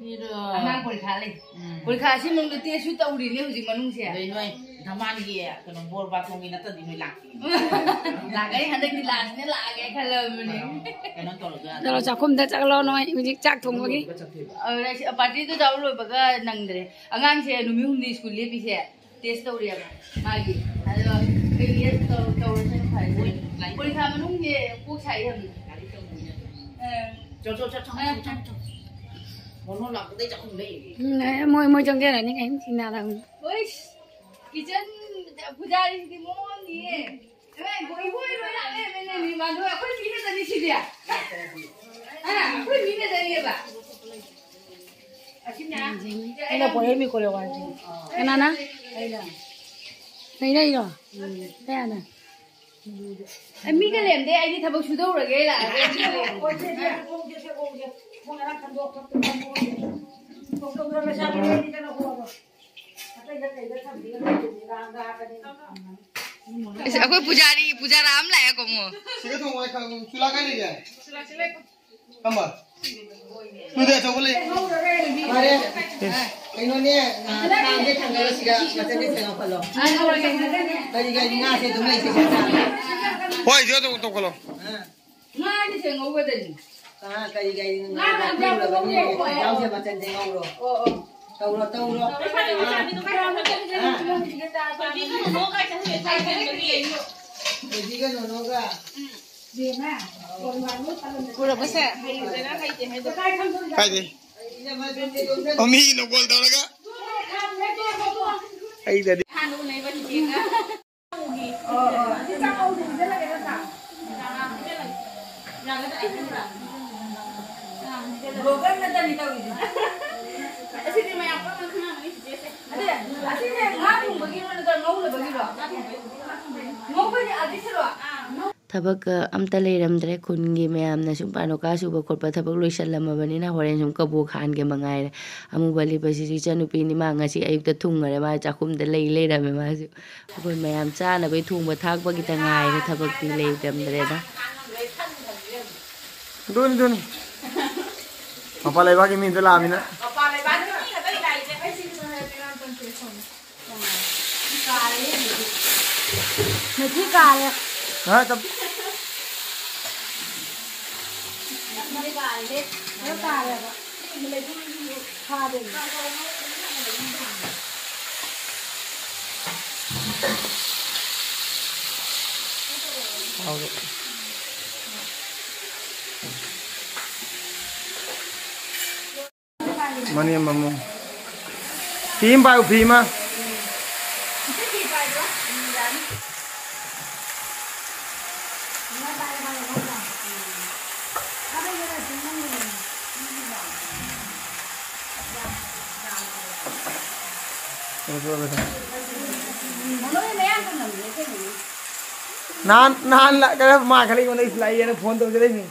ꯑꯉꯥꯡ ꯄꯔꯤꯈꯥ ꯂꯩ꯫ ꯎꯝ꯫ ꯄꯔꯤꯈꯥꯁꯤ ꯃꯅꯨꯡꯗ ꯇꯦꯁꯁꯨ ꯇꯧꯔꯤꯅꯦ ꯍꯧꯖꯤꯛ ꯃꯅꯨꯡꯁꯦ꯫ ꯑꯗꯩ ꯅꯣꯏ ꯙꯃꯥꯟꯒꯤ ꯀꯩꯅꯣ ꯕꯣꯔ ꯕꯥꯇꯣꯟꯒꯤ ꯅꯠꯇꯗꯤ ꯅꯣꯏ ꯂꯥꯛꯇꯦ꯫ ꯂꯥꯛꯀꯅꯤ, ꯍꯟꯗꯛꯇꯤ ꯂꯥꯛꯁꯤꯅ ꯂꯥꯛꯑꯒꯦ ꯈꯜꯂꯕꯅꯦ꯫ ꯀꯩꯅꯣ ꯇꯧꯔꯒ ꯆꯠꯂꯣ, ꯆꯥꯛꯈꯨꯝꯗ ꯆꯠꯂꯣ ꯅꯣꯏ ꯍꯧꯖꯤꯛ ꯆꯥꯛ ꯊꯣꯡꯕꯒꯤ꯫ ꯑ, ꯄꯥꯔꯇꯤꯗꯨ ꯇꯧ ꯂꯣꯏꯕꯒ ꯅꯪꯗ꯭ꯔꯦ꯫ ꯑꯉꯥꯡꯁꯦ ꯅꯨꯃꯤꯠ ꯍꯨꯝꯅꯤ ꯁ꯭ꯀꯨꯜ ꯂꯦꯞꯄꯤꯁꯦ꯫ ꯇꯦꯁ ꯇꯧꯔꯤꯑꯕ ꯃꯥꯒꯤ꯫ ꯑꯗꯣ ꯀꯩꯒꯤ ꯇꯧ-, ꯇꯧꯔꯁꯅꯨ ꯐꯔꯦ꯫ ꯄꯔꯤꯈꯥ ꯃꯅꯨꯡꯁꯦ ꯀꯣꯛ ꯁꯥꯏ ꯌꯥꯝꯅ꯫ ꯑ꯫ ꯆꯣ, ꯆꯣ, ꯆꯣ, ꯆꯣ, ꯑ꯫ ꯆꯣ, ꯆꯣ, ꯆꯣ꯫ ꯃꯣꯅꯣ ꯂꯥꯛꯄꯗꯩ ꯆꯥꯛꯈꯨꯝ ꯂꯩꯔꯤ꯫ ꯎꯝ, ꯑꯦ, ꯃꯣꯏ, ꯃꯣꯏ ꯆꯪꯖꯔꯅꯤ ꯀꯩꯝ ꯆꯤꯡꯅꯔꯝꯅꯤ꯫ ꯍꯣꯏꯁ, ꯀꯤꯆꯟ ꯄꯨꯖꯥꯔꯤꯁꯤꯗꯤ ꯃꯑꯣꯡ ꯑꯃꯅꯤꯍꯦ꯫ ꯑꯦ, ꯏꯕꯣꯏ, ꯏꯕꯣꯏ ꯂꯣꯏ ꯂꯥꯛ ꯂꯩꯔꯝꯃꯦꯅꯦ, ꯃꯤꯃꯥꯟꯗꯣ꯫ ꯑꯩꯈꯣꯏ ꯃꯤ ꯈꯛꯇꯅꯤ ꯁꯤꯗꯤ꯫ ꯑ, ꯑꯩꯈꯣꯏ ꯃꯤ ꯈꯛꯇꯅꯦꯕ꯫ ꯑꯩꯅ ꯄꯣꯔꯛꯏ ꯃꯤꯀꯣ ꯂꯧ ꯍꯥꯏꯁꯦ꯫ ꯀꯅꯥꯅ? ꯑꯩꯅ꯫ ꯂꯩꯔꯛꯏꯔꯣ? ꯎꯝ꯫ ꯀꯌꯥꯅ? ꯑꯩ ꯃꯤꯒ ꯂꯩꯔꯝꯗꯦ, ꯑꯩꯗꯤ ꯊꯕꯛ ꯁꯨꯗꯧꯔꯒꯦ ꯂꯥꯛꯑꯒꯦ꯫ ꯑꯁ, ꯑꯩꯈꯣꯏ ꯄꯨꯖꯥꯔꯤ, ꯄꯨꯖꯥꯔꯥ ꯑꯃ ꯂꯥꯛꯑꯦꯀꯣ ꯑꯃꯨꯛ꯫ ꯁꯤꯒ ꯊꯣꯡꯉꯣ, ꯑꯩ ꯈꯪꯉꯦ꯫ ꯆꯨꯂꯥ ꯀꯥꯏ ꯂꯩꯒꯦ? ꯊꯝꯕ꯫ ꯇꯨꯗꯤ ꯑꯆꯧꯕ ꯂꯩ꯫ ꯐꯔꯦ꯫ ꯀꯩꯅꯣꯅꯦ, ꯉꯥ ꯊꯥꯡꯁꯦ ꯊꯥꯡꯒꯠꯂꯣ ꯁꯤꯗ, ꯃꯆꯟꯁꯦ ꯁꯦꯡꯗꯣꯛꯍꯜꯂꯣ꯫ ꯀꯔꯤ ꯀꯔꯤ ꯉꯥꯁꯦ ꯑꯗꯨꯝ ꯂꯩꯁꯦ ꯁꯤꯗ꯫ ꯍꯣꯏ, ꯏꯆꯦ, ꯑꯗꯨꯝ ꯇꯧꯈꯠꯂꯣ꯫ ꯉꯥꯅꯤ ꯁꯦ ꯉꯧꯒꯗꯣꯏꯅꯤ꯫ ꯑꯥ, ꯀꯔꯤ ꯀꯔꯤ ꯉꯥ ꯉꯧꯔꯕꯅꯦ? ꯌꯥꯎꯁꯦ ꯃꯆꯟꯁꯦ ꯉꯧꯔꯣ꯫ ꯑꯣ, ꯑꯣ꯫ ꯇꯧꯔꯣ, ꯇꯧꯔꯣ꯫ ꯑꯥ꯫ ꯊꯣꯏꯕꯤꯒ ꯅꯣꯅꯣꯒ꯫ ꯄꯨꯔꯛꯄꯁꯦ꯫ ꯀꯥꯏꯗꯩ? ꯑꯣ, ꯃꯤꯅ ꯀꯣꯜ ꯇꯧꯔꯒ꯫ ꯑꯩꯗꯗꯤ꯫ ꯊꯕꯛꯀ ꯑꯝꯇ ꯂꯩꯔꯝꯗ꯭ꯔꯦ꯫ ꯈꯨꯟꯒꯤ ꯃꯌꯥꯝꯅ ꯁꯨꯝ ꯄꯥꯅꯣꯀꯥ ꯁꯨꯕ ꯈꯣꯠꯄ ꯊꯕꯛ ꯂꯣꯏꯁꯜꯂꯝꯃꯕꯅꯤꯅ ꯍꯣꯔꯦꯟ ꯁꯨꯝ ꯀꯕꯣꯛ ꯍꯥꯟꯒꯦ ꯃꯉꯥꯏꯔꯦ꯫ ꯑꯃꯨꯕ ꯂꯤꯠꯄꯁꯤꯁꯨ ꯏꯆꯟꯅꯨꯄꯤꯅꯤ, ꯃꯥ ꯉꯁꯤ ꯑꯌꯨꯛꯇ ꯊꯨꯡꯉꯔꯦ, ꯃꯥ ꯆꯥꯛꯈꯨꯝꯗ ꯂꯩ ꯂꯩꯔꯝꯃꯦ꯫ ꯃꯥꯁꯨ ꯑꯩꯈꯣꯏ ꯃꯌꯥꯝ ꯆꯥꯅꯕꯩ ꯊꯣꯡꯕ ꯊꯥꯛꯄꯒꯤꯇ ꯉꯥꯏꯔꯦ ꯊꯕꯛꯇꯤ ꯂꯩꯔꯝꯗ꯭ꯔꯦꯗ꯫ ꯑꯗꯨꯅꯤ, ꯑꯗꯨꯅꯤ꯫ ꯃꯄꯥꯟ ꯂꯩꯕꯥꯛꯀꯤ ꯃꯤꯗ ꯂꯥꯛꯑꯃꯤꯅ꯫ ꯃꯦꯊꯤ ꯀꯥꯔꯦ꯫ ꯍꯥ, ꯇꯞ-꯫ ꯂꯣꯏ ꯀꯥꯔꯦꯕ꯫ ꯐꯥꯗꯣꯏꯅꯤ꯫ ꯃꯅꯦꯝ ꯃꯃꯣ꯫ ꯐꯤ ꯑꯃ ꯄꯥꯏꯌꯨ, ꯐꯤ ꯑꯃ꯫ ꯅꯍꯥꯟ, ꯅꯍꯥꯟ ꯂꯥꯛ-، ꯀꯩꯅꯣ, ꯃꯥ ꯈꯔ ꯑꯩꯉꯣꯟꯗ ꯂꯥꯛꯏꯌꯦꯅ ꯐꯣꯟ ꯇꯧꯖꯔꯛꯏꯅꯤ꯫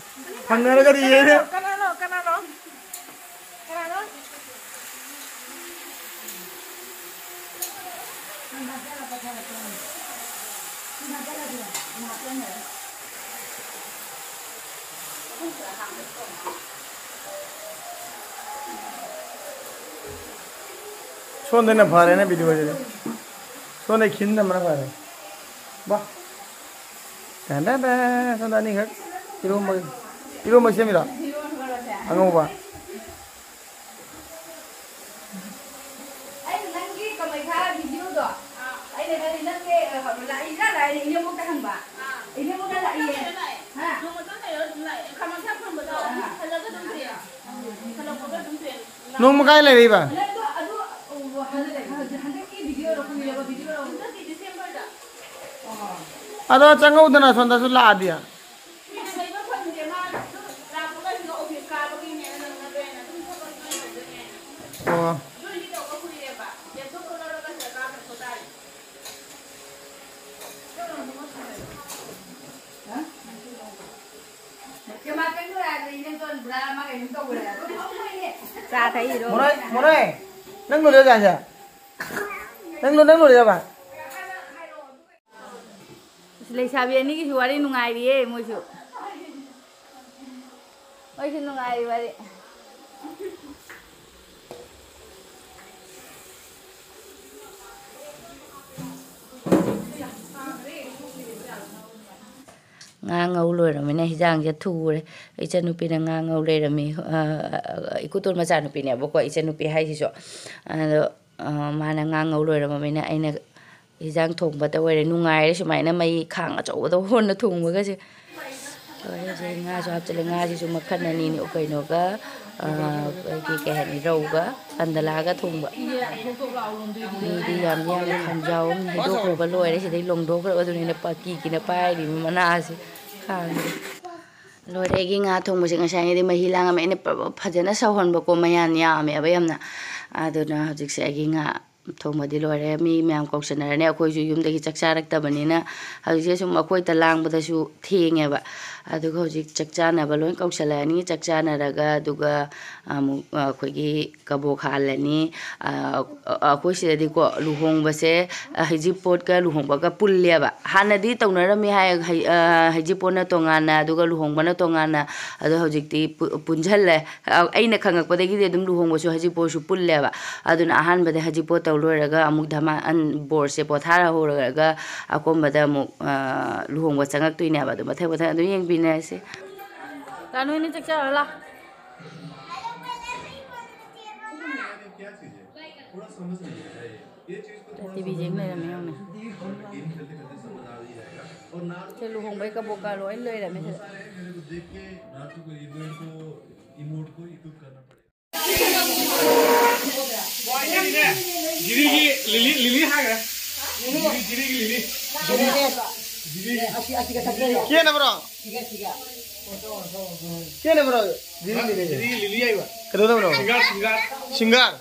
ꯐꯪꯅꯔꯒꯗꯤ ꯌꯦꯡꯉꯦ꯫ ꯀꯅꯥꯅꯣ? ꯀꯅꯥꯅꯣ? ꯀꯅꯥꯅꯣ? ꯁꯣꯝꯗꯅ ꯐꯔꯦꯅꯦ ꯚꯤꯗꯤꯑꯣꯁꯤꯗꯤ꯫ ꯁꯣꯝꯗ ꯈꯤꯟ ꯊꯝꯕꯅ ꯐꯔꯦ꯫ ꯕꯥ꯫ ꯇꯦꯟ ꯇꯦꯟ ꯇꯦꯟ, ꯁꯣꯝꯗ ꯑꯅꯤꯈꯛ ꯏꯔꯣꯝꯕ, ꯏꯔꯣꯝꯕ ꯁꯦꯝꯃꯤꯔꯣ? ꯑꯉꯧꯕ꯫ ꯑꯩꯅ ꯅꯪꯒꯤ ꯀꯃꯩꯈꯥ ꯚꯤꯗꯤꯑꯣꯗꯣ, ꯑꯩꯅ ꯈꯜꯂꯤ ꯅꯪꯁꯦ, ꯑ, ꯂꯥꯛꯏꯔꯥ ꯂꯥꯛꯏꯔꯥ ꯏꯅꯦꯝꯕꯣꯛꯇ ꯍꯪꯕ꯫ ꯏꯅꯦꯝꯕꯣꯛꯇ ꯂꯥꯛꯏꯌꯦ꯫ ꯍꯥ? ꯅꯣꯡꯃꯇꯪ ꯂꯩꯔ ꯑꯗꯨꯝ ꯂꯥꯛꯑꯦ꯫ ꯈꯥꯃꯟ ꯁꯥ ꯐꯪꯕꯗꯣ ꯑꯗꯨꯝ ꯍꯜꯂꯒ ꯑꯗꯨꯝ ꯇꯨꯏ꯫ ꯍꯜꯂꯛꯄꯒ ꯑꯗꯨꯝ ꯇꯨꯏ꯫ ꯅꯣꯡꯃ ꯀꯥꯏ ꯂꯩꯔꯛꯏꯕ? ꯅꯪꯗꯣ ꯑꯗꯨ, ꯑꯣ, ꯍꯟꯗꯛ-, ꯍꯟꯗꯛꯀꯤ ꯚꯤꯗꯤꯑꯣꯔꯣ, ꯀꯨꯏꯔꯕ ꯚꯤꯗꯤꯑꯣꯔꯣ? ꯍꯟꯗꯛꯀꯤ ꯗꯤꯁꯦꯝꯕꯔꯗ꯫ ꯑꯗꯣ ꯆꯪꯍꯧꯗꯅ ꯁꯣꯝꯗꯁꯨ ꯂꯥꯛꯑꯗꯤ꯫ ꯃꯤꯅ ꯂꯩꯕ ꯐꯪꯗꯦ, ꯃꯥ ꯑꯗꯨꯝ ꯂꯥꯛꯄꯒ ꯁꯤꯗ ꯑꯣꯐꯤꯁ ꯀꯥꯕꯒꯤꯅꯦꯅ ꯅꯪꯅꯕ꯭ꯔꯦꯅ ꯑꯗꯨꯝ ꯊꯕꯛ ꯂꯣꯏ ꯇꯧꯗꯣꯏꯅꯦ꯫ ꯑꯣ꯫ ꯖꯣꯏꯟꯗꯤ ꯇꯧꯕ ꯀꯨꯏꯔꯦꯕ꯫ ꯂꯦꯞꯇꯣꯞꯇꯣ ꯂꯧꯔꯒ ꯁꯤꯗ ꯀꯥꯞꯈ꯭ꯔ ꯊꯣꯛ ꯇꯥꯔꯦ꯫ ꯆꯥ ꯊꯛꯏꯔꯣ? ꯃꯣꯔꯣꯏ, ꯃꯣꯔꯣꯏ, ꯅꯪ ꯂꯣꯏꯔꯦ ꯆꯥꯁꯦ? ꯅꯪ ꯂꯣ-, ꯅꯪ ꯂꯣꯏꯔꯦꯕ? ꯑꯁ, ꯂꯩꯁꯥꯕꯤ ꯑꯅꯤꯒꯤꯁꯨ ꯋꯥꯔꯤ ꯅꯨꯡꯉꯥꯏꯔꯤꯌꯦ ꯃꯣꯏꯁꯨ꯫ ꯃꯣꯏꯁꯨ ꯅꯨꯡꯉꯥꯏꯔꯤ ꯋꯥꯔꯤ꯫ ꯉꯥ ꯉꯧ ꯂꯣꯏꯔꯕꯅꯤꯅ ꯍꯤꯟꯖꯥꯡꯁꯦ ꯊꯨꯔꯦ꯫ ꯏꯆꯟꯅꯨꯄꯤꯅ ꯉꯥ ꯉꯧ ꯂꯩꯔꯝꯃꯤ꯫ ꯑ, ꯏꯀꯨꯇꯣꯟ ꯃꯆꯥꯅꯨꯄꯤꯅꯦꯕꯀꯣ, ꯏꯆꯟꯅꯨꯄꯤ ꯍꯥꯏꯁꯤꯁꯨ꯫ ꯑꯗꯣ, ꯑ, ꯃꯥꯅ ꯉꯥ ꯉꯧ ꯂꯣꯏꯔꯝꯃꯕꯅꯤꯅ ꯑꯩꯅ ꯍꯤꯟꯖꯥꯡ ꯊꯣꯡꯕꯇ ꯑꯣꯏꯔꯦ꯫ ꯅꯨꯡꯉꯥꯏꯔꯦ ꯁꯨꯃꯥꯏꯅ ꯃꯩ ꯈꯥꯡ ꯑꯆꯧꯕꯗ ꯍꯣꯟꯅ ꯊꯣꯡꯕꯒꯁꯦ꯫ ꯂꯣꯏꯔꯦ, ꯍꯧꯖꯤꯛ ꯉꯥꯁꯨ ꯍꯥꯞꯆꯤꯜꯂꯦ꯫ ꯉꯥꯁꯤꯁꯨ ꯃꯈꯜ ꯑꯅꯤꯅꯤ, ꯀꯩꯅꯣꯒ, ꯑ, ꯑꯩꯈꯣꯏꯒꯤ ꯀꯩ ꯍꯥꯏꯅꯤ, ꯔꯧꯒ ꯀꯟꯗꯂꯥꯒ ꯊꯣꯡꯕ꯫ ꯃꯤꯗꯤ ꯌꯥꯝꯗꯤ ꯌꯥꯝꯃꯦ, ꯈꯥꯡꯖꯥꯎ ꯑꯃ ꯍꯩꯗꯣꯛꯈ꯭ꯔꯕ ꯂꯣꯏꯔꯦ꯫ ꯁꯤꯗꯩ ꯂꯣꯡꯗꯣꯛꯈ꯭ꯔꯕ, ꯑꯗꯨꯅ ꯑꯩꯅ ꯄꯥꯀꯤ ꯀꯤꯅ ꯄꯥꯏꯔꯤꯕ ꯃꯅꯥꯁꯦ ꯈꯥꯡꯁꯦ꯫ ꯂꯣꯏꯔꯦ, ꯑꯩꯒꯤ ꯉꯥ ꯊꯣꯡꯕꯁꯦ ꯉꯁꯥꯏꯉꯩꯗꯤ ꯃꯍꯤ ꯂꯥꯡꯉꯝꯃꯦ꯫ ꯑꯩꯅ ꯐ-, ꯐꯖꯅ ꯁꯧꯍꯟꯕꯀꯣ, ꯃꯌꯥꯟ ꯌꯥꯝꯃꯦꯕ ꯌꯥꯝꯅ꯫ ꯑꯗꯨꯅ ꯍꯧꯖꯤꯛꯁꯦ ꯑꯩꯒꯤ ꯉꯥ ꯊꯣꯡꯕꯗꯤ ꯂꯣꯏꯔꯦ꯫ ꯃꯤ ꯃꯌꯥꯝ ꯀꯧꯁꯟꯅꯔꯅꯤ꯫ ꯑꯩꯈꯣꯏꯁꯨ ꯌꯨꯝꯗꯒꯤ ꯆꯥꯛ ꯆꯥꯔꯛꯇꯕꯅꯤꯅ ꯍꯧꯖꯤꯛꯁꯦ ꯁꯨꯝ ꯑꯩꯈꯣꯏꯗ ꯂꯥꯡꯕꯗꯁꯨ ꯊꯦꯡꯉꯦꯕ꯫ ꯑꯗꯨꯒ ꯍꯧꯖꯤꯛ ꯆꯥꯛ ꯆꯥꯅꯕ ꯂꯣꯏ ꯀꯧꯁꯜꯂꯛꯑꯅꯤ꯫ ꯆꯥꯛ ꯆꯥꯅꯔꯒ ꯑꯗꯨꯒ ꯑꯃꯨꯛ ꯑꯩꯈꯣꯏꯒꯤ ꯀꯕꯣꯛ ꯍꯥꯜꯂꯅꯤ꯫ ꯑꯩꯈꯣꯏ ꯁꯤꯗꯗꯤꯀꯣ ꯂꯨꯍꯣꯡꯕꯁꯦ ꯍꯩꯖꯤꯡꯄꯣꯠꯀ ꯂꯨꯍꯣꯡꯕꯒ ꯄꯨꯜꯂꯦꯕ꯫ ꯍꯥꯟꯅꯗꯤ ꯇꯧꯅꯔꯝꯃꯤ ꯍꯥꯏ, ꯍꯩꯖꯤꯡꯄꯣꯠꯅ ꯇꯣꯉꯥꯟꯅ ꯑꯗꯨꯒ ꯂꯨꯍꯣꯡꯕꯅ ꯇꯣꯉꯥꯟꯅ꯫ ꯑꯗꯣ ꯍꯧꯖꯤꯛꯇꯤ ꯄꯨꯟꯁꯤꯜꯂꯦ꯫ ꯑꯩꯅ ꯈꯪꯉꯛꯄꯗꯒꯤꯗꯤ ꯑꯗꯨꯝ ꯂꯨꯍꯣꯡꯕꯁꯨ ꯍꯩꯖꯤꯡꯄꯣꯠꯁꯨ ꯄꯨꯜꯂꯦꯕ꯫ ꯑꯗꯨꯅ ꯑꯍꯥꯟꯕꯗ ꯍꯩꯖꯤꯡꯄꯣꯠ ꯇꯧ ꯂꯣꯏꯔꯒ ꯑꯃꯨꯛ ꯙꯃꯥ-, ꯕꯣꯔꯁꯦ ꯄꯣꯊꯥꯔꯍꯧꯔꯒ ꯑꯀꯣꯟꯕꯗ ꯑꯃꯨꯛ ꯂꯨꯍꯣꯡꯕ ꯆꯪꯉꯛꯇꯣꯏꯅꯦꯕ꯫ ꯑꯗꯨ ꯃꯊꯪ ꯃꯊꯪ ꯑꯗꯨꯝ ꯌꯦꯡꯕꯤꯅꯔꯁꯤ꯫ ꯂꯥ, ꯅꯣꯏꯅꯤ ꯆꯥꯛ ꯆꯥꯔꯣ, ꯂꯥ꯫ ꯇꯤꯚꯤ ꯌꯦꯡ ꯂꯩꯔꯝꯃꯦ ꯌꯦꯡꯉꯨꯅꯦ꯫ ꯁꯦ, ꯂꯨꯍꯣꯡꯕꯩ ꯀꯕꯣꯛꯀ ꯂꯣꯏ ꯂꯩꯔꯝꯃꯦ ꯁꯤꯗ꯫ ꯖꯤꯔꯤꯒꯤ ꯂꯤꯂꯤ, ꯂꯤꯂꯤ ꯍꯥꯏꯈ꯭ꯔꯦ꯫ ꯖꯤꯔꯤ, ꯖꯤꯔꯤꯒꯤ ꯂꯤꯂꯤ꯫ ꯖꯤꯔꯤ꯫ ꯀꯦꯅꯕ꯭ꯔꯣ? ꯀꯦꯅꯕ꯭ꯔꯣ? ꯖꯤꯔꯤ ꯂꯤꯂꯤ꯫ ꯖꯤꯔꯤꯒꯤ ꯂꯤꯂꯤ ꯍꯥꯏꯕ꯫ ꯀꯩꯗꯧꯅꯕ꯭ꯔꯣ? ꯁꯤꯡꯒꯥꯔ, ꯁꯤꯡꯒꯥꯔ꯫ ꯁꯤꯡꯒꯥꯔ꯫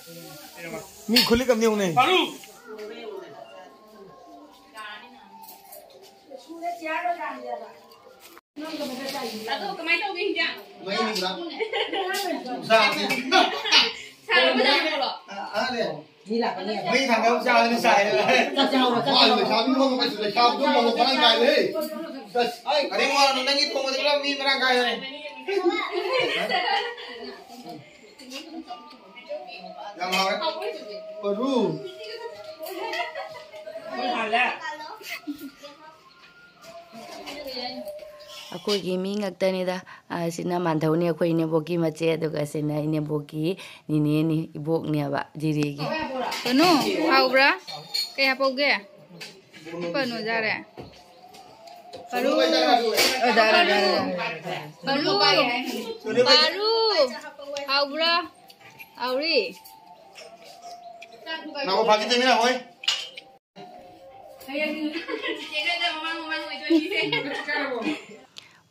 ꯃꯤ ꯈꯨꯂꯤ ꯀꯝꯅꯤ ꯍꯧꯅꯩ꯫ ꯐꯥꯔꯨꯛ꯫ ꯑꯗꯣ ꯀꯃꯥꯏꯅ ꯇꯧꯒꯦ ꯍꯤꯟꯖꯥꯡ? ꯃꯩꯅꯤꯕ꯭ꯔꯥ? ꯆꯥꯗꯦ꯫ ꯁꯥꯔꯕ ꯆꯥꯔꯕ꯭ꯔꯣ? ꯑ, ꯑ, ꯂꯦ꯫ ꯃꯩ ꯊꯥꯡꯒꯠꯂ ꯆꯥꯕꯅꯤ ꯆꯥꯏ꯫ ꯆꯥꯛ ꯆꯥꯍꯧꯔꯣ, ꯆꯥꯛ ꯃꯥ ꯆꯥꯍꯧꯔꯣ꯫ ꯂꯩꯁꯥꯕꯤ ꯃꯑꯣꯡ ꯑꯃꯁꯨ ꯂꯩꯁꯥꯕꯤꯗꯣ ꯃꯑꯣꯡ ꯃꯔꯥꯡ ꯀꯥꯏꯔꯦꯍꯦ꯫ ꯑꯁ, ꯑꯩ ꯀꯔꯤꯝ ꯋꯥꯔꯨꯅꯨ, ꯅꯪꯒꯤ ꯊꯣꯡꯕꯗ ꯄꯨꯂꯞ ꯃꯤ ꯃꯔꯥꯡ ꯀꯥꯏꯔꯦ꯫ ꯌꯥꯝ ꯍꯥꯎꯔꯦ꯫ ꯄꯔꯨ꯫ ꯑꯩꯈꯣꯏꯒꯤ ꯃꯤ ꯉꯥꯛꯇꯅꯤꯗ꯫ ꯑ, ꯁꯤꯅ ꯃꯥꯟꯙꯧꯅꯤ, ꯑꯩꯈꯣꯏ ꯏꯅꯦꯕꯣꯛꯀꯤ ꯃꯆꯦ, ꯑꯗꯨꯒ ꯁꯤꯅ ꯏꯅꯦꯕꯣꯛꯀꯤ ꯅꯤꯅꯦꯅꯤ, ꯏꯕꯣꯛꯅꯦꯕ, ꯖꯤꯔꯤꯒꯤ꯫ ꯀꯅꯨ, ꯍꯥꯎꯕ꯭ꯔꯥ? ꯀꯩ ꯍꯥꯞꯄꯧꯒꯦ? ꯀꯅꯨ, ꯖꯥꯔꯦ꯫ ꯄꯔꯨ꯫ ꯑ, ꯖꯥꯔꯦ, ꯖꯥꯔꯦ, ꯖꯥꯔꯦ꯫ ꯄꯔꯨ꯫ ꯄꯔꯨ꯫ ꯍꯥꯎꯕ꯭ꯔꯥ? ꯍꯥꯎꯔꯤ꯫ ꯅꯥꯀꯣꯡ ꯐꯥꯈꯤꯗꯦꯃꯤ ꯅꯥ ꯍꯣꯏ꯫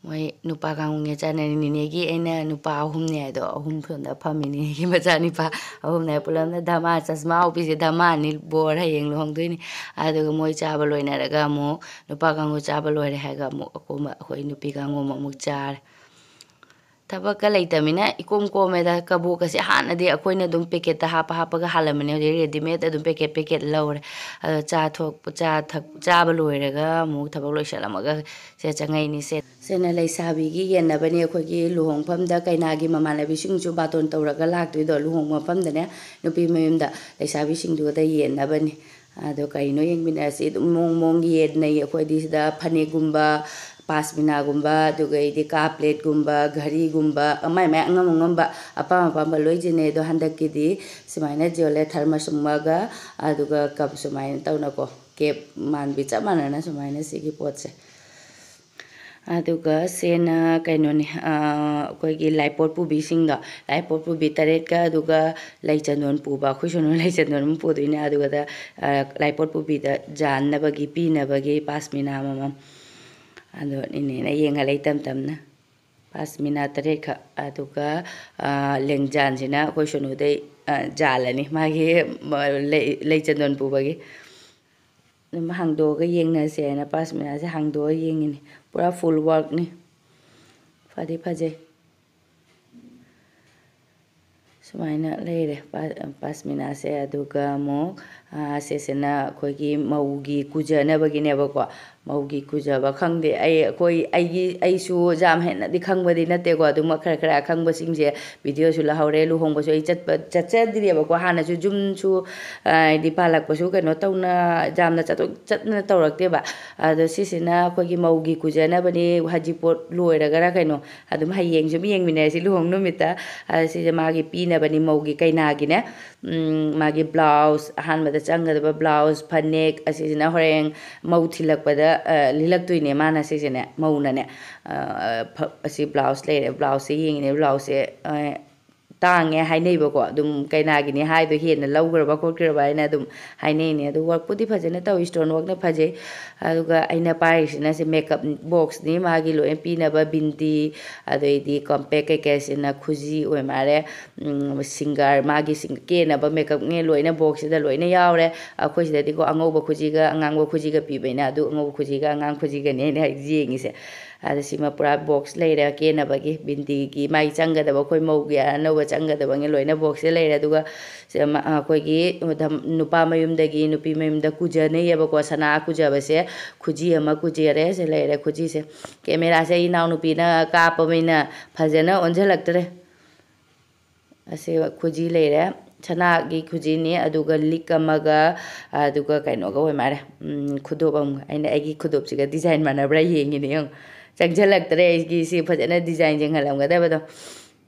ꯃꯣꯏ ꯅꯨꯄꯥ ꯀꯥꯡꯕꯨꯒ ꯆꯥꯟꯅꯔꯦ꯫ ꯅꯤꯅꯦꯒꯤ ꯑꯩꯅ ꯅꯨꯄꯥ ꯑꯍꯨꯝꯅꯦ ꯍꯥꯏꯗꯣ, ꯑꯍꯨꯝ ꯁꯣꯝꯗ ꯐꯝꯃꯤ꯫ ꯅꯤꯅꯦꯒꯤ ꯃꯆꯥꯅꯤꯄꯥ ꯑꯍꯨꯝꯅꯦ꯫ ꯄꯨꯂꯞꯅ ꯙꯃꯥ, ꯆꯁꯃꯥ ꯎꯞꯄꯤꯁꯦ ꯙꯃꯥꯅꯤ꯫ ꯕꯣꯔ ꯍꯌꯦꯡ ꯂꯨꯍꯣꯡꯗꯣꯏꯅꯤ꯫ ꯑꯗꯨꯒ ꯃꯣꯏ ꯆꯥꯕ ꯂꯣꯏꯅꯔꯒ ꯑꯃꯨꯛ ꯅꯨꯄꯥ ꯀꯥꯡꯕꯨ ꯆꯥꯕ ꯂꯣꯏꯔꯦ ꯍꯥꯏꯔꯒ ꯑꯃꯨꯛ ꯑꯀꯣꯝꯕ ꯑꯩꯈꯣꯏ ꯅꯨꯄꯤ ꯀꯥꯡꯕꯨ ꯑꯃꯨꯛ ꯆꯥꯔꯦ꯫ ꯊꯕꯛꯀ ꯂꯩꯇꯃꯤꯅ ꯏꯀꯣꯝ ꯀꯣꯝꯃꯦꯗ꯫ ꯀꯕꯣꯛꯀꯁꯦ ꯍꯥꯟꯅꯗꯤ ꯑꯩꯈꯣꯏꯅ ꯑꯗꯨꯝ packet ꯇ ꯍꯥꯞꯄ ꯍꯥꯞꯄꯒ ꯍꯥꯜꯂꯝꯕꯅꯦ, ꯍꯧꯖꯤꯛ readymade ꯑꯗꯨꯝ packet packet ꯂꯧꯔꯦ꯫ ꯑꯗꯣ ꯆꯥ ꯊꯣꯛ-, ꯆꯥ ꯊꯛ-, ꯆꯥꯕ ꯂꯣꯏꯔꯒ ꯑꯃꯨꯛ ꯊꯕꯛ ꯂꯣꯏꯁꯜꯂꯝꯃꯒ ꯁꯦ ꯆꯪꯉꯛꯏꯅꯤ꯫ ꯁꯦ, ꯁꯤꯅ ꯂꯩꯁꯥꯕꯤꯒꯤ ꯌꯦꯟꯅꯕꯅꯤ꯫ ꯑꯩꯈꯣꯏꯒꯤ ꯂꯨꯍꯣꯡꯐꯝꯗ ꯀꯩꯅꯥꯒꯤ ꯃꯃꯥꯟꯅꯕꯤꯁꯤꯡꯁꯨ ꯕꯥꯇꯣꯟ ꯇꯧꯔꯒ ꯂꯥꯛꯇꯣꯏꯗꯣ, ꯂꯨꯍꯣꯡꯕ ꯃꯐꯝꯗꯅꯦ, ꯅꯨꯄꯤ ꯃꯌꯨꯝꯗ ꯂꯩꯁꯥꯕꯤꯁꯤꯡꯗꯨꯗ ꯌꯦꯟꯅꯕꯅꯤ꯫ ꯑꯗꯣ ꯀꯩꯅꯣ ꯌꯦꯡꯃꯤꯟꯅꯔꯁꯤ, ꯑꯗꯨꯝ ꯃꯑꯣꯡ ꯃꯑꯣꯡꯒꯤ ꯌꯦꯟꯅꯩ ꯑꯩꯈꯣꯏꯗꯤ꯫ ꯁꯤꯗ ꯐꯅꯦꯛꯀꯨꯝꯕ, ꯄꯥꯁꯃꯤꯅꯥꯒꯨꯝꯕ, ꯑꯗꯨꯒ ꯑꯩꯗꯤ ꯀꯥꯞ ꯄ꯭ꯂꯦꯠꯀꯨꯝꯕ, ꯘꯔꯤꯒꯨꯝꯕ, ꯃꯥꯏ ꯃꯥꯏ ꯑꯉꯝ ꯑꯉꯝꯕ ꯑꯄꯥꯝ ꯑꯄꯥꯝꯕ ꯂꯣꯏ ꯌꯦꯟꯅꯩ꯫ ꯑꯗꯣ ꯍꯟꯗꯛꯀꯤꯗꯤ ꯁꯨꯃꯥꯏꯅ ꯌꯣꯜꯂꯦ, ꯊꯔꯃꯁ ꯑꯃꯒ, ꯑꯗꯨꯒ ꯀꯞ ꯁꯨꯃꯥꯏꯅ ꯇꯧꯅꯀꯣ, ꯀꯦꯞ ꯃꯥꯟꯕꯤ ꯆꯞ ꯃꯥꯟꯅꯅ ꯁꯨꯃꯥꯏꯅ ꯁꯤꯒꯤ ꯄꯣꯠꯁꯦ꯫ ꯑꯗꯨꯒ ꯁꯦꯅ ꯀꯩꯅꯣꯅꯤ, ꯑꯩꯈꯣꯏꯒꯤ ꯂꯥꯏꯄꯣꯠ ꯄꯨꯕꯤꯁꯤꯡꯗꯣ, ꯂꯥꯏꯄꯣꯠ ꯄꯨꯕꯤ ꯇꯔꯦꯠꯀ, ꯑꯗꯨꯒ ꯂꯩ ꯆꯟꯗꯣꯟ ꯄꯨꯕ, ꯑꯩꯈꯣꯏ ꯁꯣꯝꯅ ꯂꯩ ꯆꯟꯗꯣꯟ ꯑꯃ ꯄꯨꯗꯣꯏꯅꯦ꯫ ꯑꯗꯨꯒ ꯂꯥꯏꯄꯣꯠ ꯄꯨꯕꯤꯗ ꯌꯥꯟꯅꯕꯒꯤ, ꯄꯤꯅꯕꯒꯤ ꯄꯥꯁꯃꯤꯅꯥ ꯑꯃꯃꯝ꯫ ꯑꯗꯣ ꯏꯅꯦꯅ ꯌꯦꯡꯍꯜꯂꯦ ꯇꯞ ꯇꯞꯅ꯫ ꯄꯥꯁꯃꯤꯅꯥ ꯇꯔꯦꯠꯈꯛ꯫ ꯑꯗꯨꯒ, ꯑ, ꯂꯦꯡꯖꯥꯟꯁꯤꯅ ꯑꯩꯈꯣꯏ ꯁꯣꯅꯨꯗꯩ, ꯑ, ꯖꯥꯜꯂꯅꯤ꯫ ꯃꯥꯒꯤ, ꯃ-, ꯂꯩ, ꯂꯩ ꯆꯟꯗꯣꯟ ꯄꯨꯕꯒꯤ꯫ ꯑꯗꯨꯝ ꯍꯥꯡꯗꯣꯛꯑꯒ ꯌꯦꯡꯅꯁꯦ ꯍꯥꯏꯅ ꯄꯥꯁꯃꯤꯅꯥꯁꯦ ꯍꯥꯡꯗꯣꯛꯑ ꯌꯦꯡꯉꯤꯅꯤ꯫ ꯄꯨꯔꯥ full workꯅꯤ꯫ ꯐꯗꯤ ꯐꯖꯩ꯫ ꯁꯨꯃꯥꯏꯅ ꯂꯩꯔꯦ ꯄꯥ-, ꯄꯥꯁꯃꯤꯅꯥꯁꯦ꯫ ꯑꯗꯨꯒ ꯑꯃꯨꯛ, ꯑ, ꯁꯤꯁꯤꯅ ꯑꯩꯈꯣꯏꯒꯤ ꯃꯧꯒꯤ ꯀꯨꯖꯅꯕꯒꯤꯅꯦꯕꯀꯣ꯫ ꯃꯧꯒꯤ ꯀꯨꯖꯕ ꯈꯪꯗꯦ꯫ ꯑꯩ, ꯑꯩꯈꯣꯏ, ꯑꯩꯒꯤ, ꯑꯩꯁꯨ ꯌꯥꯝ ꯍꯦꯟꯅꯗꯤ ꯈꯪꯕꯗꯤ ꯅꯠꯇꯦꯀꯣ꯫ ꯑꯗꯨꯃꯛ ꯈꯔ ꯈꯔ ꯑꯈꯪꯕꯁꯤꯡꯁꯦ videoꯁꯨ ꯂꯧꯍꯧꯔꯦ꯫ ꯂꯨꯍꯣꯡꯕꯁꯨ ꯑꯩ ꯆꯠꯄ, ꯆꯠꯆꯗ꯭ꯔꯤꯑꯕꯀꯣ꯫ ꯍꯥꯟꯅꯁꯨ ꯌꯨꯝꯁꯨ, ꯑ, ꯍꯥꯏꯗꯤ ꯄꯥꯜꯂꯛꯄꯁꯨ ꯀꯩꯅꯣ ꯇꯧꯅ, ꯌꯥꯝꯅ ꯆꯠꯊꯣꯛ ꯆꯠꯅ ꯇꯧꯔꯛꯇꯦꯕ꯫ ꯑꯗꯣ ꯁꯤꯁꯤꯅ ꯑꯩꯈꯣꯏꯒꯤ ꯃꯧꯒꯤ ꯀꯨꯖꯅꯕꯅꯤ, ꯍꯖꯤꯄꯣꯠ ꯂꯣꯏꯔꯒꯔ ꯀꯩꯅꯣ꯫ ꯑꯗꯨꯝ ꯍꯌꯦꯡꯁꯨ ꯑꯗꯨꯝ ꯌꯦꯡꯃꯤꯟꯅꯔꯁꯤ ꯂꯨꯍꯣꯡ ꯅꯨꯃꯤꯠꯇ꯫ ꯑ, ꯁꯤꯁꯦ ꯃꯥꯒꯤ ꯄꯤꯅꯕꯅꯤ, ꯃꯧꯒꯤ ꯀꯩꯅꯥꯒꯤꯅꯦ꯫ ꯎꯝ, ꯃꯥꯒꯤ blouse, ꯑꯍꯥꯟꯕꯗ ꯆꯪꯒꯗꯕ blouse, ꯐꯅꯦꯛ, ꯑꯁꯤꯁꯤꯅ ꯍꯣꯔꯦꯟ ꯃꯧ ꯊꯤꯜꯂꯛꯄꯗ, ꯑ, ꯂꯤꯜꯂꯛꯇꯣꯏꯅꯦ ꯃꯥꯅ ꯁꯤꯁꯤꯅꯦ, ꯃꯧꯅꯅꯦ꯫ ꯑ, ꯐ-, ꯑꯁꯤ blouse ꯂꯩꯔꯦ, blouseꯁꯦ ꯌꯦꯡꯉꯤꯅꯦ, blouseꯁꯦ, ꯑ, ꯇꯥꯡꯉꯦ ꯍꯥꯏꯅꯩꯕꯀꯣ꯫ ꯑꯗꯨꯝ ꯀꯩꯅꯥꯒꯤꯅꯤ ꯍꯥꯏꯗꯣ ꯍꯦꯟꯅ ꯂꯧꯈ꯭ꯔꯕ ꯈꯣꯠꯈ꯭ꯔꯕ ꯍꯥꯏꯅ ꯑꯗꯨꯝ ꯍꯥꯏꯅꯩꯅꯦ꯫ ꯑꯗꯣ ꯋꯥꯔꯛꯄꯨꯗꯤ ꯐꯖꯅ ꯇꯧꯏ, ꯏꯁꯇꯣꯟ ꯋꯥꯔꯛꯅ ꯐꯖꯩ꯫ ꯑꯗꯨꯒ ꯑꯩꯅ ꯄꯥꯏꯔꯤꯁꯤꯅ ꯁꯤ ꯃꯦꯀꯞ ꯕꯣꯛꯁꯅꯤ, ꯃꯥꯒꯤ ꯂꯣꯏꯅ ꯄꯤꯅꯕ ꯕꯤꯟꯗꯤ, ꯑꯗꯩꯗꯤ ꯀꯣꯝꯄꯦꯛ ꯀꯩꯀꯩꯁꯤꯅ ꯈꯨꯖꯤ ꯑꯣꯏ ꯃꯥꯜꯂꯦ꯫ ꯁꯤꯡꯒꯥꯔ, ꯃꯥꯒꯤ ꯁꯤꯡ-, ꯀꯦꯅꯕ ꯃꯦꯀꯞꯅꯦ ꯂꯣꯏꯅ ꯕꯣꯛꯁꯁꯤꯗ ꯂꯣꯏꯅ ꯌꯥꯎꯔꯦ꯫ ꯑꯩꯈꯣꯏ ꯁꯤꯗꯗꯤꯀꯣ ꯑꯉꯧꯕ ꯈꯨꯖꯤꯒ ꯑꯉꯥꯡꯕ ꯈꯨꯖꯤꯒ ꯄꯤꯕꯅꯤꯅ, ꯑꯗꯨ ꯑꯉꯧꯕ ꯈꯨꯖꯤꯒ ꯑꯉꯥꯡ ꯈꯨꯖꯤꯒꯅꯦ ꯑꯩꯅ ꯍꯧꯖꯤꯛ ꯌꯦꯡꯉꯤꯁꯦ꯫ ꯑꯗ ꯁꯤꯃ ꯄꯨꯔꯥ ꯕꯣꯛꯁ ꯂꯩꯔꯦ ꯀꯦꯅꯕꯒꯤ꯫ ꯕꯤꯟꯗꯤꯒꯤ ꯃꯥꯒꯤ ꯆꯪꯒꯗꯕ, ꯑꯩꯈꯣꯏ ꯃꯧꯒꯤ ꯑꯅꯧꯕ ꯆꯪꯒꯗꯕꯉꯩ ꯂꯣꯏꯅ ꯕꯣꯛꯁꯁꯦ ꯂꯩꯔꯦ꯫ ꯑꯗꯨꯒ ꯁꯤ ꯑꯃ, ꯑꯩꯈꯣꯏꯒꯤ ꯅꯨꯄꯥ ꯃꯌꯨꯝꯗꯒꯤ ꯅꯨꯄꯤ ꯃꯌꯨꯝꯗ ꯀꯨꯖꯅꯩꯌꯦꯕꯀꯣ, ꯁꯅꯥ ꯀꯨꯖꯕꯁꯦ꯫ ꯈꯨꯖꯤ ꯑꯃ ꯀꯨꯖꯔꯦ, ꯁꯤ ꯂꯩꯔꯦ ꯈꯨꯖꯤꯁꯦ꯫ ꯀꯦꯃꯦꯔꯥꯁꯦ ꯑꯩ ꯏꯅꯥꯎꯅꯨꯄꯤꯅ ꯀꯥꯞꯄꯕꯅꯤꯅ ꯐꯖꯅ ꯑꯣꯟꯁꯤꯜꯂꯛꯇ꯭ꯔꯦ꯫ ꯑꯁꯤ ꯈꯨꯖꯤ ꯂꯩꯔꯦ, ꯁꯅꯥꯒꯤ ꯈꯨꯖꯤꯅꯤ, ꯑꯗꯨꯒ ꯂꯤꯛ ꯑꯃꯒ, ꯑꯗꯨꯒ ꯀꯩꯅꯣꯒ ꯑꯣꯏ ꯃꯥꯜꯂꯦ, ꯎꯝ, ꯈꯨꯗꯣꯞ ꯑꯃꯒ꯫ ꯑꯩꯅ ꯑꯩꯒꯤ ꯈꯨꯗꯣꯞꯁꯤꯒ ꯗꯤꯖꯥꯏꯟ ꯃꯥꯟꯅꯕ꯭ꯔꯥ ꯌꯦꯡꯉꯤꯅꯦ, ꯌꯦꯡꯉꯨ꯫ ꯆꯪꯁꯤꯜꯂꯛꯇ꯭ꯔꯦ ꯑꯩꯒꯤ ꯁꯤ ꯐꯖꯅ ꯗꯤꯖꯥꯏꯟ ꯌꯦꯡꯍꯜꯂꯝꯒꯗꯕꯗꯣ꯫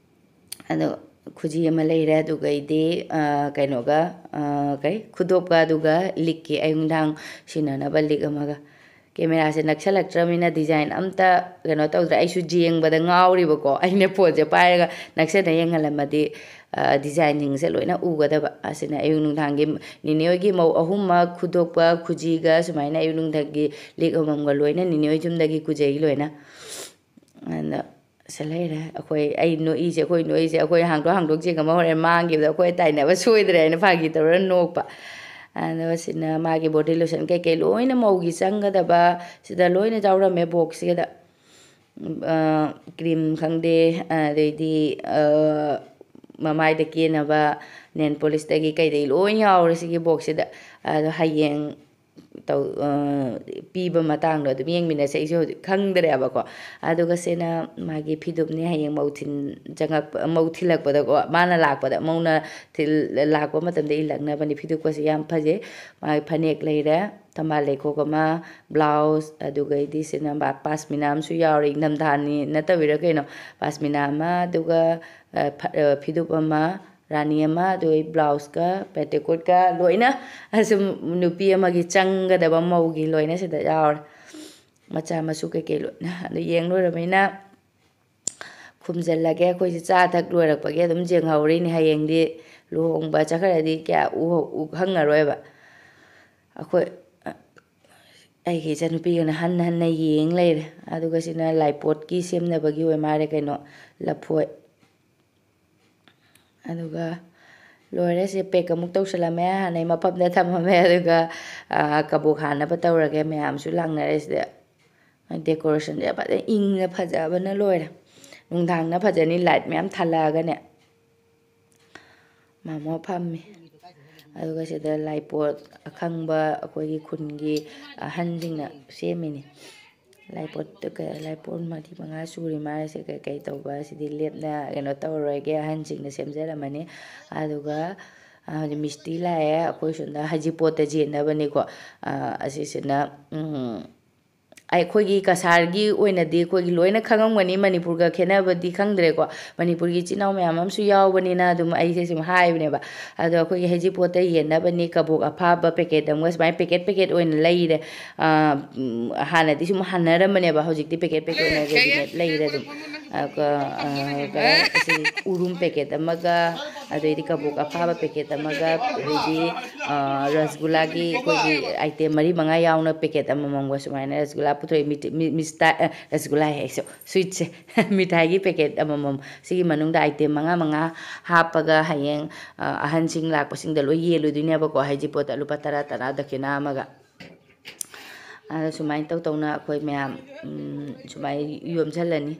ꯑꯗꯣ ꯈꯨꯖꯤ ꯑꯃ ꯂꯩꯔꯦ, ꯑꯗꯨꯒꯩꯗꯤ, ꯑ, ꯀꯩꯅꯣꯒ, ꯑ, ꯀꯩ, ꯈꯨꯗꯣꯞꯀ ꯑꯗꯨꯒ ꯂꯤꯛꯀꯤ ꯑꯌꯨꯛ ꯅꯨꯡꯗꯥꯡ ꯁꯤꯖꯤꯟꯅꯅꯕ ꯂꯤꯛ ꯑꯃꯒ꯫ ꯀꯦꯃꯦꯔꯥꯁꯦ ꯅꯛꯁꯜꯂꯛꯇ꯭ꯔꯕꯅꯤꯅ ꯗꯤꯖꯥꯏꯟ ꯑꯝꯇ ꯀꯩꯅꯣ ꯇꯧꯗ꯭ꯔꯦ꯫ ꯑꯩꯁꯨ ꯌꯦꯡꯕꯗ ꯉꯥꯎꯔꯤꯕꯀꯣ꯫ ꯑꯩꯅ ꯐꯣꯟꯁꯦ ꯄꯥꯏꯔꯒ ꯅꯛꯁꯟꯅ ꯌꯦꯡꯍꯜꯂꯝꯃꯗꯤ, ꯑ, ꯗꯤꯖꯥꯏꯟꯁꯤꯡꯁꯦ ꯂꯣꯏꯅ ꯎꯒꯗꯕ꯫ ꯑꯁꯤꯅ ꯑꯌꯨꯛ ꯅꯨꯡꯗꯥꯡꯒꯤ ꯅꯤꯅꯦ ꯍꯣꯏꯒꯤ ꯃꯧ ꯑꯍꯨꯝꯃꯛ ꯈꯨꯗꯣꯞꯀ ꯈꯨꯖꯤꯒ ꯁꯨꯃꯥꯏꯅ ꯑꯌꯨꯛ ꯅꯨꯡꯗꯥꯡꯒꯤ ꯂꯤꯛ ꯑꯃꯃꯝꯒ ꯂꯣꯏꯅ ꯅꯤꯅꯦ ꯍꯣꯏ ꯌꯨꯝꯗꯒꯤ ꯀꯨꯖꯩ ꯂꯣꯏꯅ꯫ ꯑꯗ ꯁꯤ ꯂꯩꯔꯦ꯫ ꯑꯩꯈꯣꯏ, ꯑꯩ ꯅꯣꯛꯏꯁꯦ, ꯑꯩꯈꯣꯏ ꯅꯣꯛꯏꯁꯦ, ꯑꯩꯈꯣꯏ ꯍꯥꯡꯗꯣꯛ ꯍꯥꯡꯗꯣꯛ ꯌꯦꯡꯉꯝꯃ ꯍꯣꯔꯦꯟ ꯃꯥꯡꯈꯤꯕꯗ ꯑꯩꯈꯣꯏ ꯇꯥꯏꯅꯕ ꯁꯣꯏꯗ꯭ꯔꯦ ꯍꯥꯏꯅ ꯐꯥꯒꯤ ꯇꯧꯔꯒ ꯅꯣꯛꯄ꯫ ꯑꯗꯨꯒ ꯁꯤꯅ ꯃꯥꯒꯤ ꯕꯣꯗꯤ ꯂꯣꯁꯟ ꯀꯩꯀꯩ ꯂꯣꯏꯅ ꯃꯧꯒꯤ ꯆꯪꯒꯗꯕ ꯁꯤꯗ ꯂꯣꯏꯅ ꯌꯥꯎꯔꯝꯃꯦ ꯕꯣꯛꯁꯁꯤꯗ꯫ ꯑ, ꯀ꯭ꯔꯤꯝ ꯈꯪꯗꯦ, ꯑꯗꯩꯗꯤ, ꯑ, ꯃꯃꯥꯏꯗ ꯀꯦꯅꯕ ꯅꯦꯜ ꯄꯣꯂꯤꯁꯇꯒꯤ ꯀꯩꯗꯒꯤ ꯂꯣꯏ ꯌꯥꯎꯔꯦ ꯁꯤꯒꯤ ꯕꯣꯛꯁꯁꯤꯗ꯫ ꯑꯗꯣ ꯍꯌꯦꯡ ꯇꯧ-, ꯑ, ꯄꯤꯕ ꯃꯇꯥꯡꯗꯣ ꯑꯗꯨꯝ ꯌꯦꯡꯃꯤꯟꯅꯁꯦ꯫ ꯑꯩꯁꯨ ꯍꯧꯖꯤꯛ ꯈꯪꯗ꯭ꯔꯦꯕꯀꯣ꯫ ꯑꯗꯨꯒ ꯁꯤꯅ ꯃꯥꯒꯤ ꯐꯤꯗꯨꯞꯅꯦ, ꯍꯌꯦꯡ ꯃꯧ ꯊꯤꯟ-, ꯆꯪꯉꯛꯄ, ꯃꯧ ꯊꯤꯜꯂꯛꯄꯗꯀꯣ, ꯃꯥꯅ ꯂꯥꯛꯄꯗ, ꯃꯧꯅ ꯊꯤꯜ-, ꯂꯥꯛꯄ ꯃꯇꯝꯗ ꯏꯜꯂꯛꯅꯕꯅꯤ꯫ ꯐꯤꯗꯨꯞꯀꯁꯦ ꯌꯥꯝ ꯐꯖꯩ꯫ ꯃꯥꯒꯤ ꯐꯅꯦꯛ ꯂꯩꯔꯦ, ꯊꯝꯕꯥꯜ ꯂꯩꯈꯣꯛ ꯑꯃ, ꯕ꯭ꯂꯥꯎꯁ, ꯑꯗꯨꯒꯩꯗꯤ ꯁꯤꯅ ꯕꯥ-, ꯄꯥꯁꯃꯤꯅꯥ ꯑꯃꯁꯨ ꯌꯥꯎꯔꯦ, ꯏꯪꯊꯝꯊꯥꯅꯤ ꯅꯠꯇꯕꯤꯔ ꯀꯩꯅꯣ, ꯄꯥꯁꯃꯤꯅꯥ ꯑꯃ, ꯑꯗꯨꯒ, ꯑ, ꯐ-, ꯑ, ꯐꯤꯗꯨꯞ ꯑꯃ, ꯔꯥꯅꯤ ꯑꯃ, ꯑꯗꯨꯒ ꯕ꯭ꯂꯥꯎꯁꯀ ꯄꯦꯇꯤꯀꯣꯠꯀ ꯂꯣꯏꯅ ꯑꯁꯨꯝ ꯅꯨꯄꯤ ꯑꯃꯒꯤ ꯆꯪꯒꯗꯕ ꯃꯧꯒꯤ ꯂꯣꯏꯅ ꯁꯤꯗ ꯌꯥꯎꯔꯦ꯫ ꯃꯆꯥ ꯃꯁꯨ ꯀꯩꯀꯩ ꯂꯣꯏꯅ꯫ ꯑꯗꯨ ꯌꯦꯡ ꯂꯣꯏꯔꯕꯅꯤꯅ ꯈꯨꯝꯖꯤꯜꯂꯒꯦ꯫ ꯑꯩꯈꯣꯏꯁꯦ ꯆꯥ ꯊꯛ ꯂꯣꯏꯔꯛꯄꯒꯤ ꯑꯗꯨꯝ ꯌꯦꯡꯍꯧꯔꯤꯅꯤ꯫ ꯍꯌꯦꯡꯗꯤ ꯂꯨꯍꯣꯡꯕ ꯆꯠꯈ꯭ꯔꯗꯤ ꯀꯌꯥ ꯎ-, ꯎ-, ꯈꯪꯉꯔꯣꯏꯕ꯫ ꯑꯩꯈꯣꯏ, ꯑꯩꯒꯤ ꯏꯆꯟꯅꯨꯄꯤꯒꯅ ꯍꯟꯅ ꯍꯟꯅ ꯌꯦꯡ ꯂꯩꯔꯦ꯫ ꯑꯗꯨꯒ ꯁꯤꯅ ꯂꯥꯏꯄꯣꯠꯀꯤ ꯁꯦꯝꯅꯕꯒꯤ ꯑꯣꯏ ꯃꯥꯜꯂꯦ, ꯀꯩꯅꯣ, ꯂꯐꯣꯏ꯫ ꯑꯗꯨꯒ ꯂꯣꯏꯔꯦ꯫ ꯁꯤ ꯄꯦꯛ ꯑꯃꯨꯛ ꯇꯧꯁꯜꯂꯝꯃꯦ, ꯍꯥꯟꯅꯩ ꯃꯐꯝꯗ ꯊꯝꯃꯝꯃꯦ꯫ ꯑꯗꯨꯒ, ꯑ, ꯀꯕꯣꯛ ꯍꯥꯟꯅꯕ ꯇꯧꯔꯒꯦ꯫ ꯃꯌꯥꯝꯁꯨ ꯂꯥꯡꯅꯔꯦ ꯁꯤꯗ꯫ ꯗꯦꯀꯣꯔꯦꯁꯟꯁꯦ ꯐꯖꯅ ꯏꯪꯅ ꯐꯖꯕꯅ ꯂꯣꯏꯔꯦ꯫ ꯅꯨꯡꯗꯥꯡꯅ ꯐꯖꯅꯤ, ꯂꯥꯏꯠ ꯃꯌꯥꯝ ꯊꯥꯜꯂꯛꯑꯒꯅꯦ꯫ ꯃꯥꯃꯣ ꯐꯝꯃꯤ꯫ ꯑꯗꯨꯒ ꯁꯤꯗ ꯂꯥꯏꯄꯣꯠ ꯑꯈꯪꯕ ꯑꯩꯈꯣꯏꯒꯤ ꯈꯨꯟꯒꯤ ꯑꯍꯟꯁꯤꯡꯅ ꯁꯦꯝꯃꯤꯅꯤ꯫ ꯂꯥꯏꯄꯣꯠꯇꯨ ꯀ-, ꯂꯥꯏꯄꯣꯠ ꯃꯔꯤ ꯃꯉꯥ ꯁꯨꯔꯤ ꯃꯥꯜꯂꯦ꯫ ꯁꯤ ꯀꯩꯀꯩ ꯇꯧꯕ, ꯁꯤꯗꯤ ꯂꯦꯞꯅ ꯀꯩꯅꯣ ꯇꯧꯔꯔꯣꯏꯒꯦ, ꯑꯍꯟꯁꯤꯡꯅ ꯁꯦꯝꯖꯔꯝꯃꯅꯤ꯫ ꯑꯗꯨꯒ, ꯑ, ꯍꯧꯖꯤꯛ ꯃꯤꯁꯇꯤ ꯂꯥꯛꯑꯦ꯫ ꯑꯩꯈꯣꯏ ꯁꯣꯝꯗ ꯍꯩꯖꯤꯡꯄꯣꯠꯇ ꯌꯦꯟꯅꯕꯅꯤꯀꯣ꯫ ꯑ, ꯑꯁꯤꯁꯤꯅ, ꯎꯝ, ꯑꯩꯈꯣꯏꯒꯤ ꯀꯁꯥꯔꯒꯤ ꯑꯣꯏꯅꯗꯤ ꯑꯩꯈꯣꯏꯒꯤ ꯂꯣꯏꯅ ꯈꯪꯉꯝꯒꯅꯤ, ꯃꯅꯤꯄꯨꯔꯒ ꯈꯦꯠꯅꯕꯗꯤ ꯈꯪꯗ꯭ꯔꯦꯀꯣ꯫ ꯃꯅꯤꯄꯨꯔꯒꯤ ꯏꯆꯤꯜ ꯏꯅꯥꯎ ꯃꯌꯥꯝ ꯑꯃꯁꯨ ꯌꯥꯎꯕꯅꯤꯅ ꯑꯗꯨꯝ ꯑꯩꯁꯦ ꯁꯨꯝ ꯍꯥꯏꯕꯅꯦꯕ꯫ ꯑꯗꯣ ꯑꯩꯈꯣꯏꯒꯤ ꯍꯩꯖꯤꯡꯄꯣꯠꯇ ꯌꯦꯟꯅꯕꯅꯤ ꯀꯕꯣꯛ ꯑꯐꯥꯕ ꯄꯦꯀꯦꯠ ꯑꯃꯒ ꯁꯨꯃꯥꯏꯅ ꯄꯦꯀꯦꯠ ꯄꯦꯀꯦꯠ ꯑꯣꯏꯅ ꯂꯩꯔꯦ꯫ ꯑꯥ, ꯎꯝ, ꯍꯥꯟꯅꯗꯤ ꯁꯨꯝ ꯍꯥꯟꯅꯔꯝꯕꯅꯦꯕ, ꯍꯧꯖꯤꯛꯇꯤ ꯄꯦꯀꯦꯠ ꯄꯦꯀꯦꯠ ꯑꯣꯏꯅ ꯔꯦꯗꯤꯃꯦꯗ ꯂꯩꯔꯦ ꯑꯗꯨꯝ꯫ ꯑꯗꯨꯒ, ꯑꯥ, ꯀ-, ꯑꯁꯤ ꯎꯔꯨꯝ ꯄꯦꯀꯦꯠ ꯑꯃꯒ, ꯑꯗꯩꯗꯤ ꯀꯕꯣꯛ ꯑꯐꯥꯕ ꯄꯦꯀꯦꯠ ꯑꯃꯒ, ꯑꯗꯩꯗꯤ, ꯑꯥ, ꯔꯁꯒꯨꯂꯥꯒꯤ ꯑꯩꯈꯣꯏꯒꯤ ꯑꯥꯏꯇꯦꯝ ꯃꯔꯤ ꯃꯉꯥ ꯌꯥꯎꯅ ꯄꯦꯀꯦꯠ ꯑꯃꯃꯝꯒ ꯁꯨꯃꯥꯏꯅ ꯔꯁꯒꯨꯂꯥ ꯄꯨꯊꯣꯛꯑꯦ꯫ ꯃꯤꯊ-, ꯃꯤ-, ꯃꯤꯁꯇꯥ-, ꯑ, ꯔꯁꯒꯨꯂꯥ ꯍꯥꯏ ꯑꯩꯁꯨ, ꯁ꯭ꯋꯤꯠꯁꯦ꯫ ꯃꯤꯊꯥꯏꯒꯤ ꯄꯦꯀꯦꯠ ꯑꯃꯃꯝ꯫ ꯁꯤꯒꯤ ꯃꯅꯨꯡꯗ ꯑꯥꯏꯇꯦꯝ ꯃꯉꯥ ꯃꯉꯥ ꯍꯥꯞꯄꯒ ꯍꯌꯦꯡ, ꯑ, ꯑꯍꯟꯁꯤꯡ ꯂꯥꯛꯄꯁꯤꯡꯗ ꯂꯣꯏ ꯌꯦꯜꯂꯨꯗꯣꯏꯅꯦꯕꯀꯣ, ꯍꯩꯖꯤꯡꯄꯣꯠꯇ ꯂꯨꯄꯥ ꯇꯔꯥ ꯇꯔꯥ ꯗꯈꯤꯅꯥ ꯑꯃꯒ꯫ ꯑꯗ ꯁꯨꯃꯥꯏꯅ ꯇꯧ ꯇꯧꯅ ꯑꯩꯈꯣꯏ ꯃꯌꯥꯝ, ꯎꯝ, ꯁꯨꯃꯥꯏꯅ ꯌꯣꯝꯁꯜꯂꯅꯤ꯫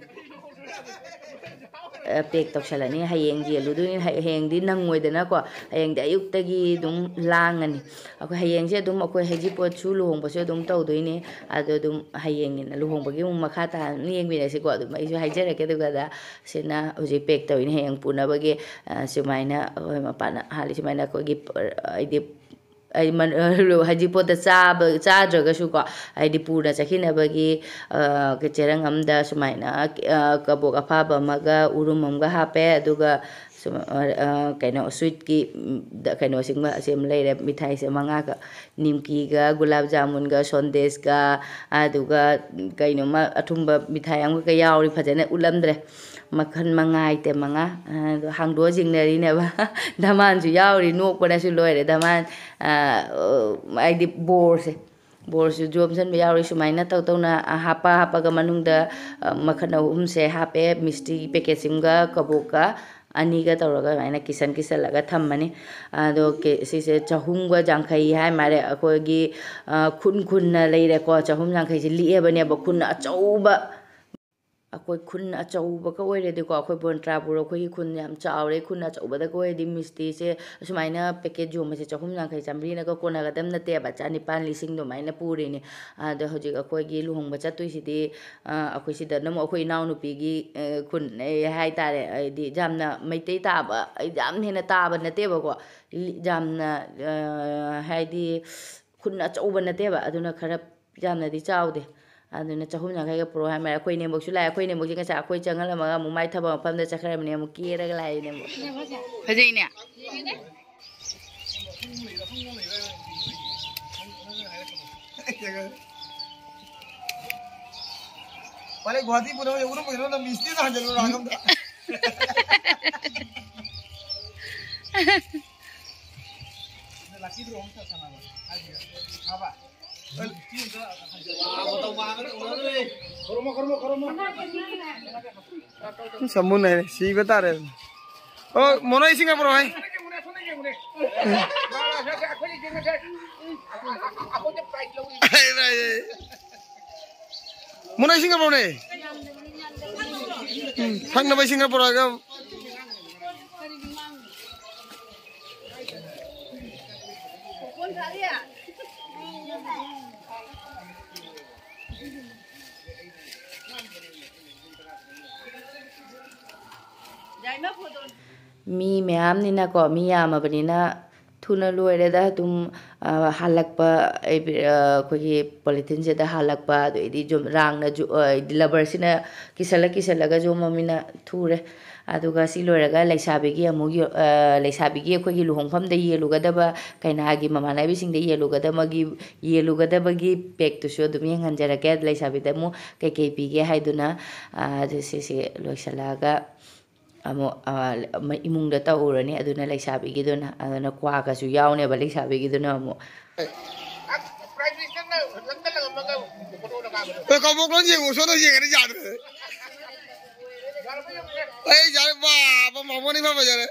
ꯑ, ꯄꯦꯛ ꯇꯧꯁꯜꯂꯅꯤ꯫ ꯍꯌꯦꯡ ꯌꯦꯜꯂꯨꯗꯣꯏꯅꯤ꯫ ꯍꯌꯦꯡꯗꯤ ꯅꯪꯉꯣꯏꯗꯅꯀꯣ꯫ ꯍꯌꯦꯡꯗꯤ ꯑꯌꯨꯛꯇꯒꯤ ꯑꯗꯨꯝ ꯂꯥꯡꯉꯅꯤ꯫ ꯑꯩꯈꯣꯏ ꯍꯌꯦꯡꯁꯦ ꯑꯗꯨꯝ ꯑꯩꯈꯣꯏ ꯍꯩꯖꯤꯡꯄꯣꯠꯁꯨ ꯂꯨꯍꯣꯡꯕꯁꯨ ꯑꯗꯨꯝ ꯇꯧꯗꯣꯏꯅꯤ꯫ ꯑꯗꯣ ꯑꯗꯨꯝ ꯍꯌꯦꯡꯒꯤꯅ ꯂꯨꯍꯣꯡꯕꯒꯤ ꯑꯃꯨꯛ ꯃꯈꯥ ꯇꯥꯅ ꯑꯗꯨꯝ ꯌꯦꯡꯃꯤꯟꯅꯁꯤꯀꯣ꯫ ꯑꯗꯨꯝ ꯑꯩꯁꯨ ꯍꯥꯏꯖꯔꯛꯀꯦ꯫ ꯑꯗꯨꯒ ꯑꯗ ꯁꯤꯅ ꯍꯧꯖꯤꯛ ꯄꯦꯛ ꯇꯧꯔꯤꯅꯤ ꯍꯌꯦꯡ ꯄꯨꯅꯕꯒꯤ꯫ ꯑ, ꯁꯨꯃꯥꯏꯅ ꯑꯩꯈꯣꯏ ꯃꯄꯥꯅ ꯍꯥꯜꯂꯤ꯫ ꯁꯨꯃꯥꯏꯅ ꯑꯩꯈꯣꯏꯒꯤ, ꯑ, ꯍꯥꯏꯗꯤ, ꯑꯩ ꯃꯟ-, ꯑ, ꯍꯩꯖꯤꯡꯄꯣꯠꯇ ꯆꯥꯕ, ꯆꯥꯗ꯭ꯔꯒꯁꯨꯀꯣ, ꯍꯥꯏꯗꯤ ꯄꯨꯅ ꯆꯠꯈꯤꯅꯕꯒꯤ, ꯑ, ꯆꯦꯔꯪ ꯑꯃꯗ ꯁꯨꯃꯥꯏꯅ, ꯑ, ꯀꯕꯣꯛ ꯑꯐꯥꯕ ꯑꯃꯒ ꯎꯔꯨꯝ ꯑꯃꯒ ꯍꯥꯞꯄꯦ꯫ ꯑꯗꯨꯒ ꯁꯨꯝ, ꯑ, ꯑ, ꯀꯩꯅꯣ, ꯁ꯭ꯋꯤꯠꯀꯤ, ꯎꯝ, ꯗ-, ꯀꯩꯅꯣꯁꯤꯡꯕ ꯑꯁꯤ ꯑꯃ ꯂꯩꯔꯦ, ꯃꯤꯊꯥꯏꯁꯦ ꯃꯉꯥꯒ, ꯅꯤꯝꯀꯤꯒ, ꯒꯨꯂꯥꯞ ꯖꯥꯃꯨꯟꯒ, ꯁꯣꯟꯗꯦꯁꯀ, ꯑꯗꯨꯒ ꯀꯩꯅꯣꯃ ꯑꯊꯨꯝꯕ ꯃꯤꯊꯥꯏ ꯑꯃꯒ ꯌꯥꯎꯔꯤ, ꯐꯖꯅ ꯎꯠꯂꯝꯗ꯭ꯔꯦ꯫ ꯃꯈꯜ ꯃꯉꯥ, item ꯃꯉꯥ, ꯑꯗꯣ ꯍꯥꯡꯗꯣꯛꯑ ꯆꯤꯡꯅꯔꯤꯅꯦꯕ꯫ ꯙꯃꯥꯟꯁꯨ ꯌꯥꯎꯔꯤ, ꯅꯣꯛꯄꯅꯁꯨ ꯂꯣꯏꯔꯦ꯫ ꯙꯃꯥꯟ, ꯑ, ꯍꯥꯏꯗꯤ ꯕꯣꯔꯁꯦ, ꯕꯣꯔꯁꯨ ꯌꯣꯝꯁꯤꯟꯕ ꯌꯥꯎꯔꯤ꯫ ꯁꯨꯃꯥꯏꯅ ꯇꯧ ꯇꯧꯅ, ꯑ, ꯍꯥꯞꯄ ꯍꯥꯞꯄꯒ ꯃꯅꯨꯡꯗ, ꯑ, ꯃꯈꯜ ꯑꯍꯨꯝꯁꯦ ꯍꯥꯞꯄꯦ꯫ ꯃꯤꯁꯇꯤꯒꯤ package ꯑꯃꯒ ꯀꯕꯣꯛꯀ ꯑꯅꯤꯒ ꯇꯧꯔꯒ ꯑꯗꯨꯃꯥꯏꯅ ꯀꯤꯁꯟ ꯀꯤꯁꯜꯂꯒ ꯊꯝꯃꯅꯤ꯫ ꯑꯗꯣ ꯀꯦ-, ꯁꯤꯁꯦ ꯆꯍꯨꯝꯒ ꯌꯥꯡꯈꯩ ꯍꯥꯏ ꯃꯥꯜꯂꯦ꯫ ꯑꯩꯈꯣꯏꯒꯤ, ꯑ, ꯈꯨꯟ ꯈꯨꯟꯅ ꯂꯩꯔꯦꯀꯣ꯫ ꯆꯍꯨꯝ ꯌꯥꯡꯈꯩꯁꯦ ꯂꯤꯛꯑꯕꯅꯦꯕ꯫ ꯈꯨꯟ ꯑꯆꯧꯕ, ꯑꯩꯈꯣꯏ ꯈꯨꯟ ꯑꯆꯧꯕꯒ ꯑꯣꯏꯔꯗꯤꯀꯣ, ꯑꯩꯈꯣꯏ ꯕꯣꯟꯇ꯭ꯔꯥꯄꯨꯔ ꯑꯩꯈꯣꯏꯒꯤ ꯈꯨꯟ ꯌꯥꯝ ꯆꯥꯎꯔꯦ꯫ ꯈꯨꯟ ꯑꯆꯧꯕꯗꯒ ꯑꯣꯏꯔꯗꯤ ꯃꯤꯁꯇꯤꯁꯦ ꯑꯁꯨꯃꯥꯏꯅ packet ꯌꯣꯟꯕꯁꯦ ꯆꯍꯨꯝ ꯌꯥꯡꯈꯩ ꯆꯥꯝꯃꯔꯤꯅꯒ ꯀꯣꯟꯅꯒꯗꯕ ꯅꯠꯇꯦꯕ, ꯆꯅꯤꯄꯥꯟ ꯂꯤꯁꯤꯡ ꯑꯗꯨꯃꯥꯏꯅ ꯄꯨꯔꯤꯅꯤ꯫ ꯑꯗꯣ ꯍꯧꯖꯤꯛ ꯑꯩꯈꯣꯏꯒꯤ ꯂꯨꯍꯣꯡꯕ ꯆꯠꯇꯣꯏꯁꯤꯗꯤ, ꯑ, ꯑꯩꯈꯣꯏ ꯁꯤꯗꯅ ꯑꯃꯨꯛ ꯑꯩꯈꯣꯏ ꯏꯅꯥꯎꯅꯨꯄꯤꯒꯤ, ꯑ, ꯈꯨꯟ, ꯑ, ꯍꯥꯏꯇꯥꯔꯦ, ꯍꯥꯏꯗꯤ ꯌꯥꯝꯅ ꯃꯩꯇꯩ ꯇꯥꯕ, ꯑꯩ ꯌꯥꯝ ꯍꯦꯟꯅ ꯇꯥꯕ ꯅꯠꯇꯦꯕꯀꯣ, ꯌꯥꯝꯅ, ꯑ, ꯍꯥꯏꯗꯤ ꯈꯨꯟ ꯑꯆꯧꯕ ꯅꯠꯇꯦꯕ, ꯑꯗꯨꯅ ꯈꯔ ꯌꯥꯝꯅꯗꯤ ꯆꯥꯎꯗꯦ꯫ ꯑꯗꯨꯅ ꯆꯍꯨꯝ ꯌꯥꯡꯈꯩꯒ ꯄꯨꯔꯛꯑꯣ ꯍꯥꯏ ꯃꯥꯜꯂꯦ꯫ ꯑꯩꯈꯣꯏ ꯏꯅꯦꯝꯕꯣꯛꯁꯨ ꯂꯥꯛꯑꯦ꯫ ꯑꯩꯈꯣꯏ ꯏꯅꯦꯝꯕꯣꯛꯁꯦ ꯉꯁꯥꯏ ꯑꯩꯈꯣꯏ ꯆꯪꯍꯜꯂꯝꯃꯒ ꯑꯃꯨꯛ ꯃꯥꯏ ꯊꯕꯛ ꯃꯐꯝꯗ ꯆꯠꯈ꯭ꯔꯕꯅꯦ꯫ ꯑꯃꯨꯛ ꯀꯦꯔꯒ ꯂꯥꯛꯑꯦ ꯏꯅꯦꯝꯕꯣꯛ꯫ ꯐꯖꯩꯅꯦ꯫ ꯄꯥꯂꯦ ꯒꯨꯍꯥꯇꯤ ꯄꯨꯅꯕ ꯌꯧꯕꯗ ꯀꯩꯅꯣ ꯅꯪ ꯃꯤꯁꯇꯤꯗ ꯍꯟꯖꯜꯂꯨ ꯔꯥꯒꯝꯗ꯫ ꯂꯛꯀꯤ ꯗ꯭ꯔꯣ ꯑꯃ ꯆꯠꯁꯟꯅꯕ ꯍꯥꯏꯁꯤꯔ? ꯐꯕ? ꯁꯃꯨꯟ ꯍꯥꯏꯔꯦ, ꯁꯤꯕ ꯇꯥꯔꯦ꯫ ꯑꯣ, ꯃꯣꯅꯣ ꯏꯁꯤꯡ ꯍꯥꯞꯄ꯭ꯔꯣ ꯍꯥꯏ? ꯃꯣꯅꯣ ꯏꯁꯤꯡ ꯍꯥꯞꯄ꯭ꯔꯣꯅꯦ? ꯎꯝ, ꯊꯛꯅꯕ ꯏꯁꯤꯡ ꯈꯔ ꯄꯨꯔꯛꯑꯒ꯫ ꯃꯤ ꯃꯌꯥꯝꯅꯤꯅꯀꯣ, ꯃꯤ ꯌꯥꯝꯃꯕꯅꯤꯅ ꯊꯨꯅ ꯂꯣꯏꯔꯦꯗ꯫ ꯑꯗꯨꯝ, ꯑ, ꯍꯜꯂꯛꯄ, ꯑꯩꯈꯣꯏꯒꯤ polytheneꯁꯤꯗ ꯍꯜꯂꯛꯄ, ꯑꯗꯩꯗꯤ ꯌꯨꯝ, ꯔꯥꯡꯅ ꯌꯨ-, ꯑ, ꯂꯕꯔꯁꯤꯅ ꯀꯤꯁꯜꯂ ꯀꯤꯁꯜꯂꯒ ꯌꯣꯝꯃꯃꯤꯅ ꯊꯨꯔꯦ꯫ ꯑꯗꯨꯒ ꯁꯤ ꯂꯣꯏꯔꯒ ꯂꯩꯁꯥꯕꯤꯒꯤ ꯑꯃꯨꯛ ꯌꯣ-, ꯑ, ꯂꯩꯁꯥꯕꯤꯒꯤ ꯑꯩꯈꯣꯏꯒꯤ ꯂꯨꯍꯣꯡꯐꯝꯗ ꯌꯦꯜꯂꯨꯒꯗꯕ, ꯀꯩꯅꯥꯒꯤ ꯃꯃꯥꯟꯅꯕꯤꯁꯤꯡꯗ ꯌꯦꯜꯂꯨꯒꯗꯕꯒꯤ, ꯌꯦꯜꯂꯨꯒꯗꯕꯒꯤ ꯄꯦꯛꯇꯨꯁꯨ ꯑꯗꯨꯝ ꯌꯦꯡꯍꯟꯖꯔꯛꯀꯦ꯫ ꯂꯩꯁꯥꯕꯤꯗ ꯑꯃꯨꯛ ꯀꯩꯀꯩ ꯄꯤꯒꯦ ꯍꯥꯏꯗꯨꯅ, ꯑ, ꯑꯗꯨ ꯁꯤꯁꯦ ꯂꯣꯏꯁꯤꯜꯂꯛꯑꯒ ꯑꯃꯨꯛ, ꯑ, ꯏꯃꯨꯡꯗ ꯇꯧꯔꯅꯤ꯫ ꯑꯗꯨꯅ ꯂꯩꯁꯥꯕꯤꯒꯤꯗꯨꯅ, ꯑꯗꯨꯅ ꯀ꯭ꯋꯥꯒꯁꯨ ꯌꯥꯎꯅꯦꯕ ꯂꯩꯁꯥꯕꯤꯒꯤꯗꯨꯅ ꯑꯃꯨꯛ꯫ ꯑꯦ, ꯀꯕꯣꯛ ꯂꯣꯟ ꯌꯦꯡꯉꯨ, ꯁꯣꯝꯗ ꯌꯦꯡꯉꯗꯤ ꯌꯥꯗ꯭ꯔꯦ꯫ ꯑꯩ ꯌꯥꯔꯦ, ꯕꯥ, ꯕꯥ, ꯃꯥꯃꯣꯅ ꯏꯐ ꯐꯖꯔꯦ꯫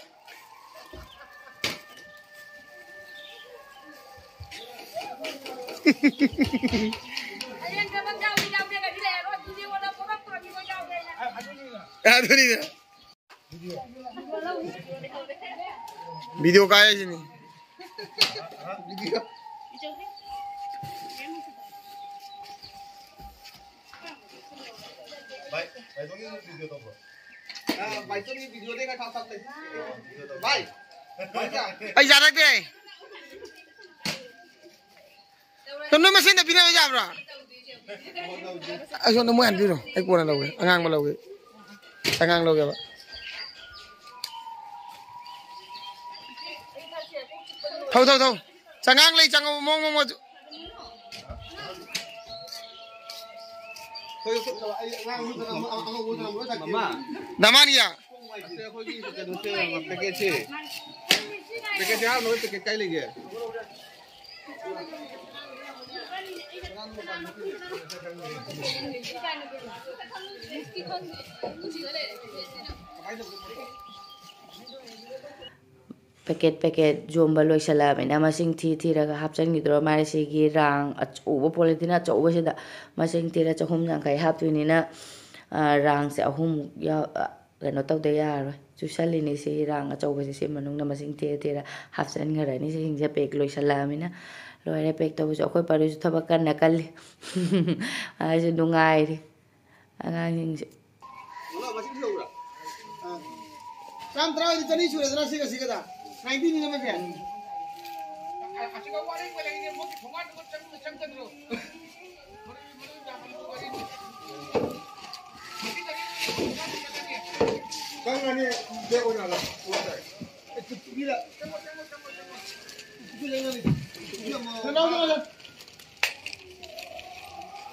ꯑꯗꯨꯅꯤꯅꯦ꯫ ꯚꯤꯗꯤꯑꯣ ꯀꯥꯏ ꯍꯥꯏꯁꯤꯅꯤ꯫ ꯑꯩ ꯌꯥꯔꯛꯇꯦ꯫ ꯅꯣꯏ ꯃꯁꯦꯟꯗ ꯄꯤꯅꯕ ꯌꯥꯕ꯭ꯔꯥ? ꯑꯩ ꯁꯣꯝꯗ ꯃꯣꯏ ꯍꯥꯟꯅ ꯄꯤꯔꯣ, ꯑꯩ ꯀꯣꯟꯅ ꯂꯧꯒꯦ, ꯑꯉꯥꯡꯕ ꯂꯧꯒꯦ, ꯑꯉꯥꯡ ꯂꯧꯒꯦꯕ꯫ ꯊꯧ, ꯊꯧ, ꯊꯧ꯫ ꯆꯉꯥꯡ ꯂꯩ, ꯆꯉꯧ, ꯃꯣꯡ, ꯃꯣꯡ, ꯃꯣꯡ꯫ ꯃꯃꯥ꯫ ꯗꯃꯥꯟꯒꯤꯌꯥ꯫ ꯑꯁꯤ ꯑꯩꯈꯣꯏꯒꯤ ꯀꯩꯅꯣꯁꯦ, ꯄꯦꯀꯦꯠꯁꯦ꯫ ꯄꯦꯀꯦꯠꯁꯦ ꯍꯥꯞꯅꯕ ꯄꯦꯀꯦꯠ ꯀꯥꯏ ꯂꯩꯒꯦ? ꯄꯦꯀꯦꯠ ꯄꯦꯀꯦꯠ ꯌꯣꯝꯕ ꯂꯣꯏꯁꯤꯜꯂꯛꯑꯕꯅꯤꯅ ꯃꯁꯤꯡ ꯊꯤ ꯊꯤꯔꯒ ꯍꯥꯞꯆꯤꯟꯈꯤꯗ꯭ꯔꯣ ꯃꯥꯜꯂꯦ꯫ ꯁꯤꯒꯤ ꯔꯥꯡ ꯑꯆꯧꯕ, ꯄꯣꯂꯤꯊꯤꯟ ꯑꯆꯧꯕꯁꯤꯗ ꯃꯁꯤꯡ ꯊꯤꯔ ꯆꯍꯨꯝ ꯌꯥꯡꯈꯩ ꯍꯥꯞꯇꯣꯏꯅꯤꯅ, ꯑ, ꯔꯥꯡꯁꯦ ꯑꯍꯨꯝꯃꯨꯛ ꯌꯥꯎ-, ꯑ, ꯀꯩꯅꯣ ꯇꯧꯗ ꯌꯥꯔꯔꯣꯏ꯫ ꯆꯨꯁꯜꯂꯤꯅꯤ ꯁꯤ ꯔꯥꯡ ꯑꯆꯧꯕꯁꯦ꯫ ꯁꯤ ꯃꯅꯨꯡꯗ ꯃꯁꯤꯡ ꯊꯤꯔ ꯊꯤꯔ ꯍꯥꯞꯆꯤꯟꯈ꯭ꯔꯅꯤ꯫ ꯁꯤꯁꯤꯡꯁꯦ ꯄꯦꯛ ꯂꯣꯏꯁꯤꯜꯂꯛꯑꯃꯤꯅ ꯂꯣꯏꯔꯦ ꯄꯦꯛ ꯇꯧꯕꯁꯨ꯫ ꯑꯩꯈꯣꯏ ꯄꯥꯔꯨꯁꯨ ꯊꯕꯛ ꯀꯟꯅ ꯀꯜꯂꯤ꯫ ꯃꯥꯁꯨ ꯅꯨꯡꯉꯥꯏꯔꯤ꯫ ꯑꯉꯥꯡꯁꯤꯡꯁꯦ꯫ ꯆꯥꯝ ꯇꯔꯥ ꯑꯣꯏꯗꯤ ꯆꯅꯤ ꯁꯨꯔꯦꯗꯅ ꯁꯤꯒ ꯁꯤꯒꯗ꯫ ꯅꯥꯏꯟꯇꯤꯅꯤꯅ ꯃꯁꯦ꯫ ꯀꯪꯉꯅꯤ꯫ ꯕꯦꯛ ꯑꯣꯏꯅ ꯍꯜꯂꯣ꯫ ꯇꯨꯄꯤꯗ꯫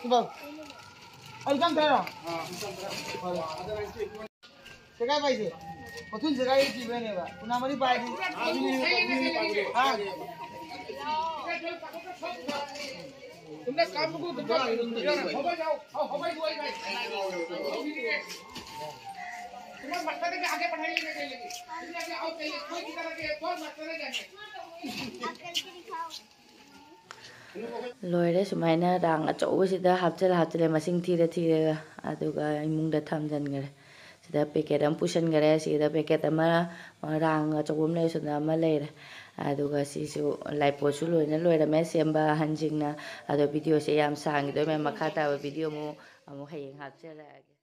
ꯁꯤꯕꯥꯎ꯫ ꯑꯩ ꯆꯪ ꯇꯔꯥ? ꯁꯦꯒꯥꯏ ꯄꯥꯏꯁꯦ꯫ ꯃꯊꯨꯟ ꯁꯦꯒꯥꯏ ꯁꯤꯕꯅꯦꯕ꯫ ꯀꯨꯟꯃꯔꯤ ꯄꯥꯏꯗꯤ꯫ ꯍꯥ? तुमने काम को तुमका हो गई जाओ, हो गई दुआई भाई। तुम्हें मस्टर के आगे पढ़ाई लेने के लिए। तुमने आगे आओ, पहले कोई की तरह के एक और मस्टर है जाने। ꯂꯣꯏꯔꯦ꯫ ꯁꯨꯃꯥꯏꯅ ꯔꯥꯡ ꯑꯆꯧꯕꯁꯤꯗ ꯍꯥꯞꯆꯤꯜꯂ ꯍꯥꯞꯆꯤꯜꯂ ꯃꯁꯤꯡ ꯊꯤꯔ ꯊꯤꯔꯒ ꯑꯗꯨꯒ ꯏꯃꯨꯡꯗ ꯊꯝꯖꯤꯟꯈꯔꯦ꯫ ꯁꯤꯗ ꯄꯦꯀꯦꯠ ꯑꯃ ꯄꯨꯁꯤꯟꯈꯔꯦ꯫ ꯁꯤꯗ ꯄꯦꯀꯦꯠ ꯑꯃ, ꯔꯥꯡ ꯑꯆꯧꯕ ꯑꯃ ꯂꯩꯔꯦ, ꯁꯣꯝꯗ ꯑꯃ ꯂꯩꯔꯦ꯫ ꯑꯗꯨꯒ ꯁꯤꯁꯨ ꯂꯥꯏꯄꯣꯠꯁꯨ ꯂꯣꯏꯅ ꯂꯣꯏꯔꯝꯃꯦ ꯁꯦꯝꯕ ꯑꯍꯟꯁꯤꯡꯅ꯫ ꯑꯗꯣ ꯚꯤꯗꯤꯑꯣꯁꯦ ꯌꯥꯝ ꯁꯥꯡꯈꯤꯗꯣꯏ ꯃꯌꯥꯝ, ꯃꯈꯥ ꯇꯥꯕ ꯚꯤꯗꯤꯑꯣ ꯑꯃꯨꯛ, ꯑꯃꯨꯛ ꯍꯌꯦꯡ ꯍꯥꯞꯆꯔꯛꯑꯒꯦ꯫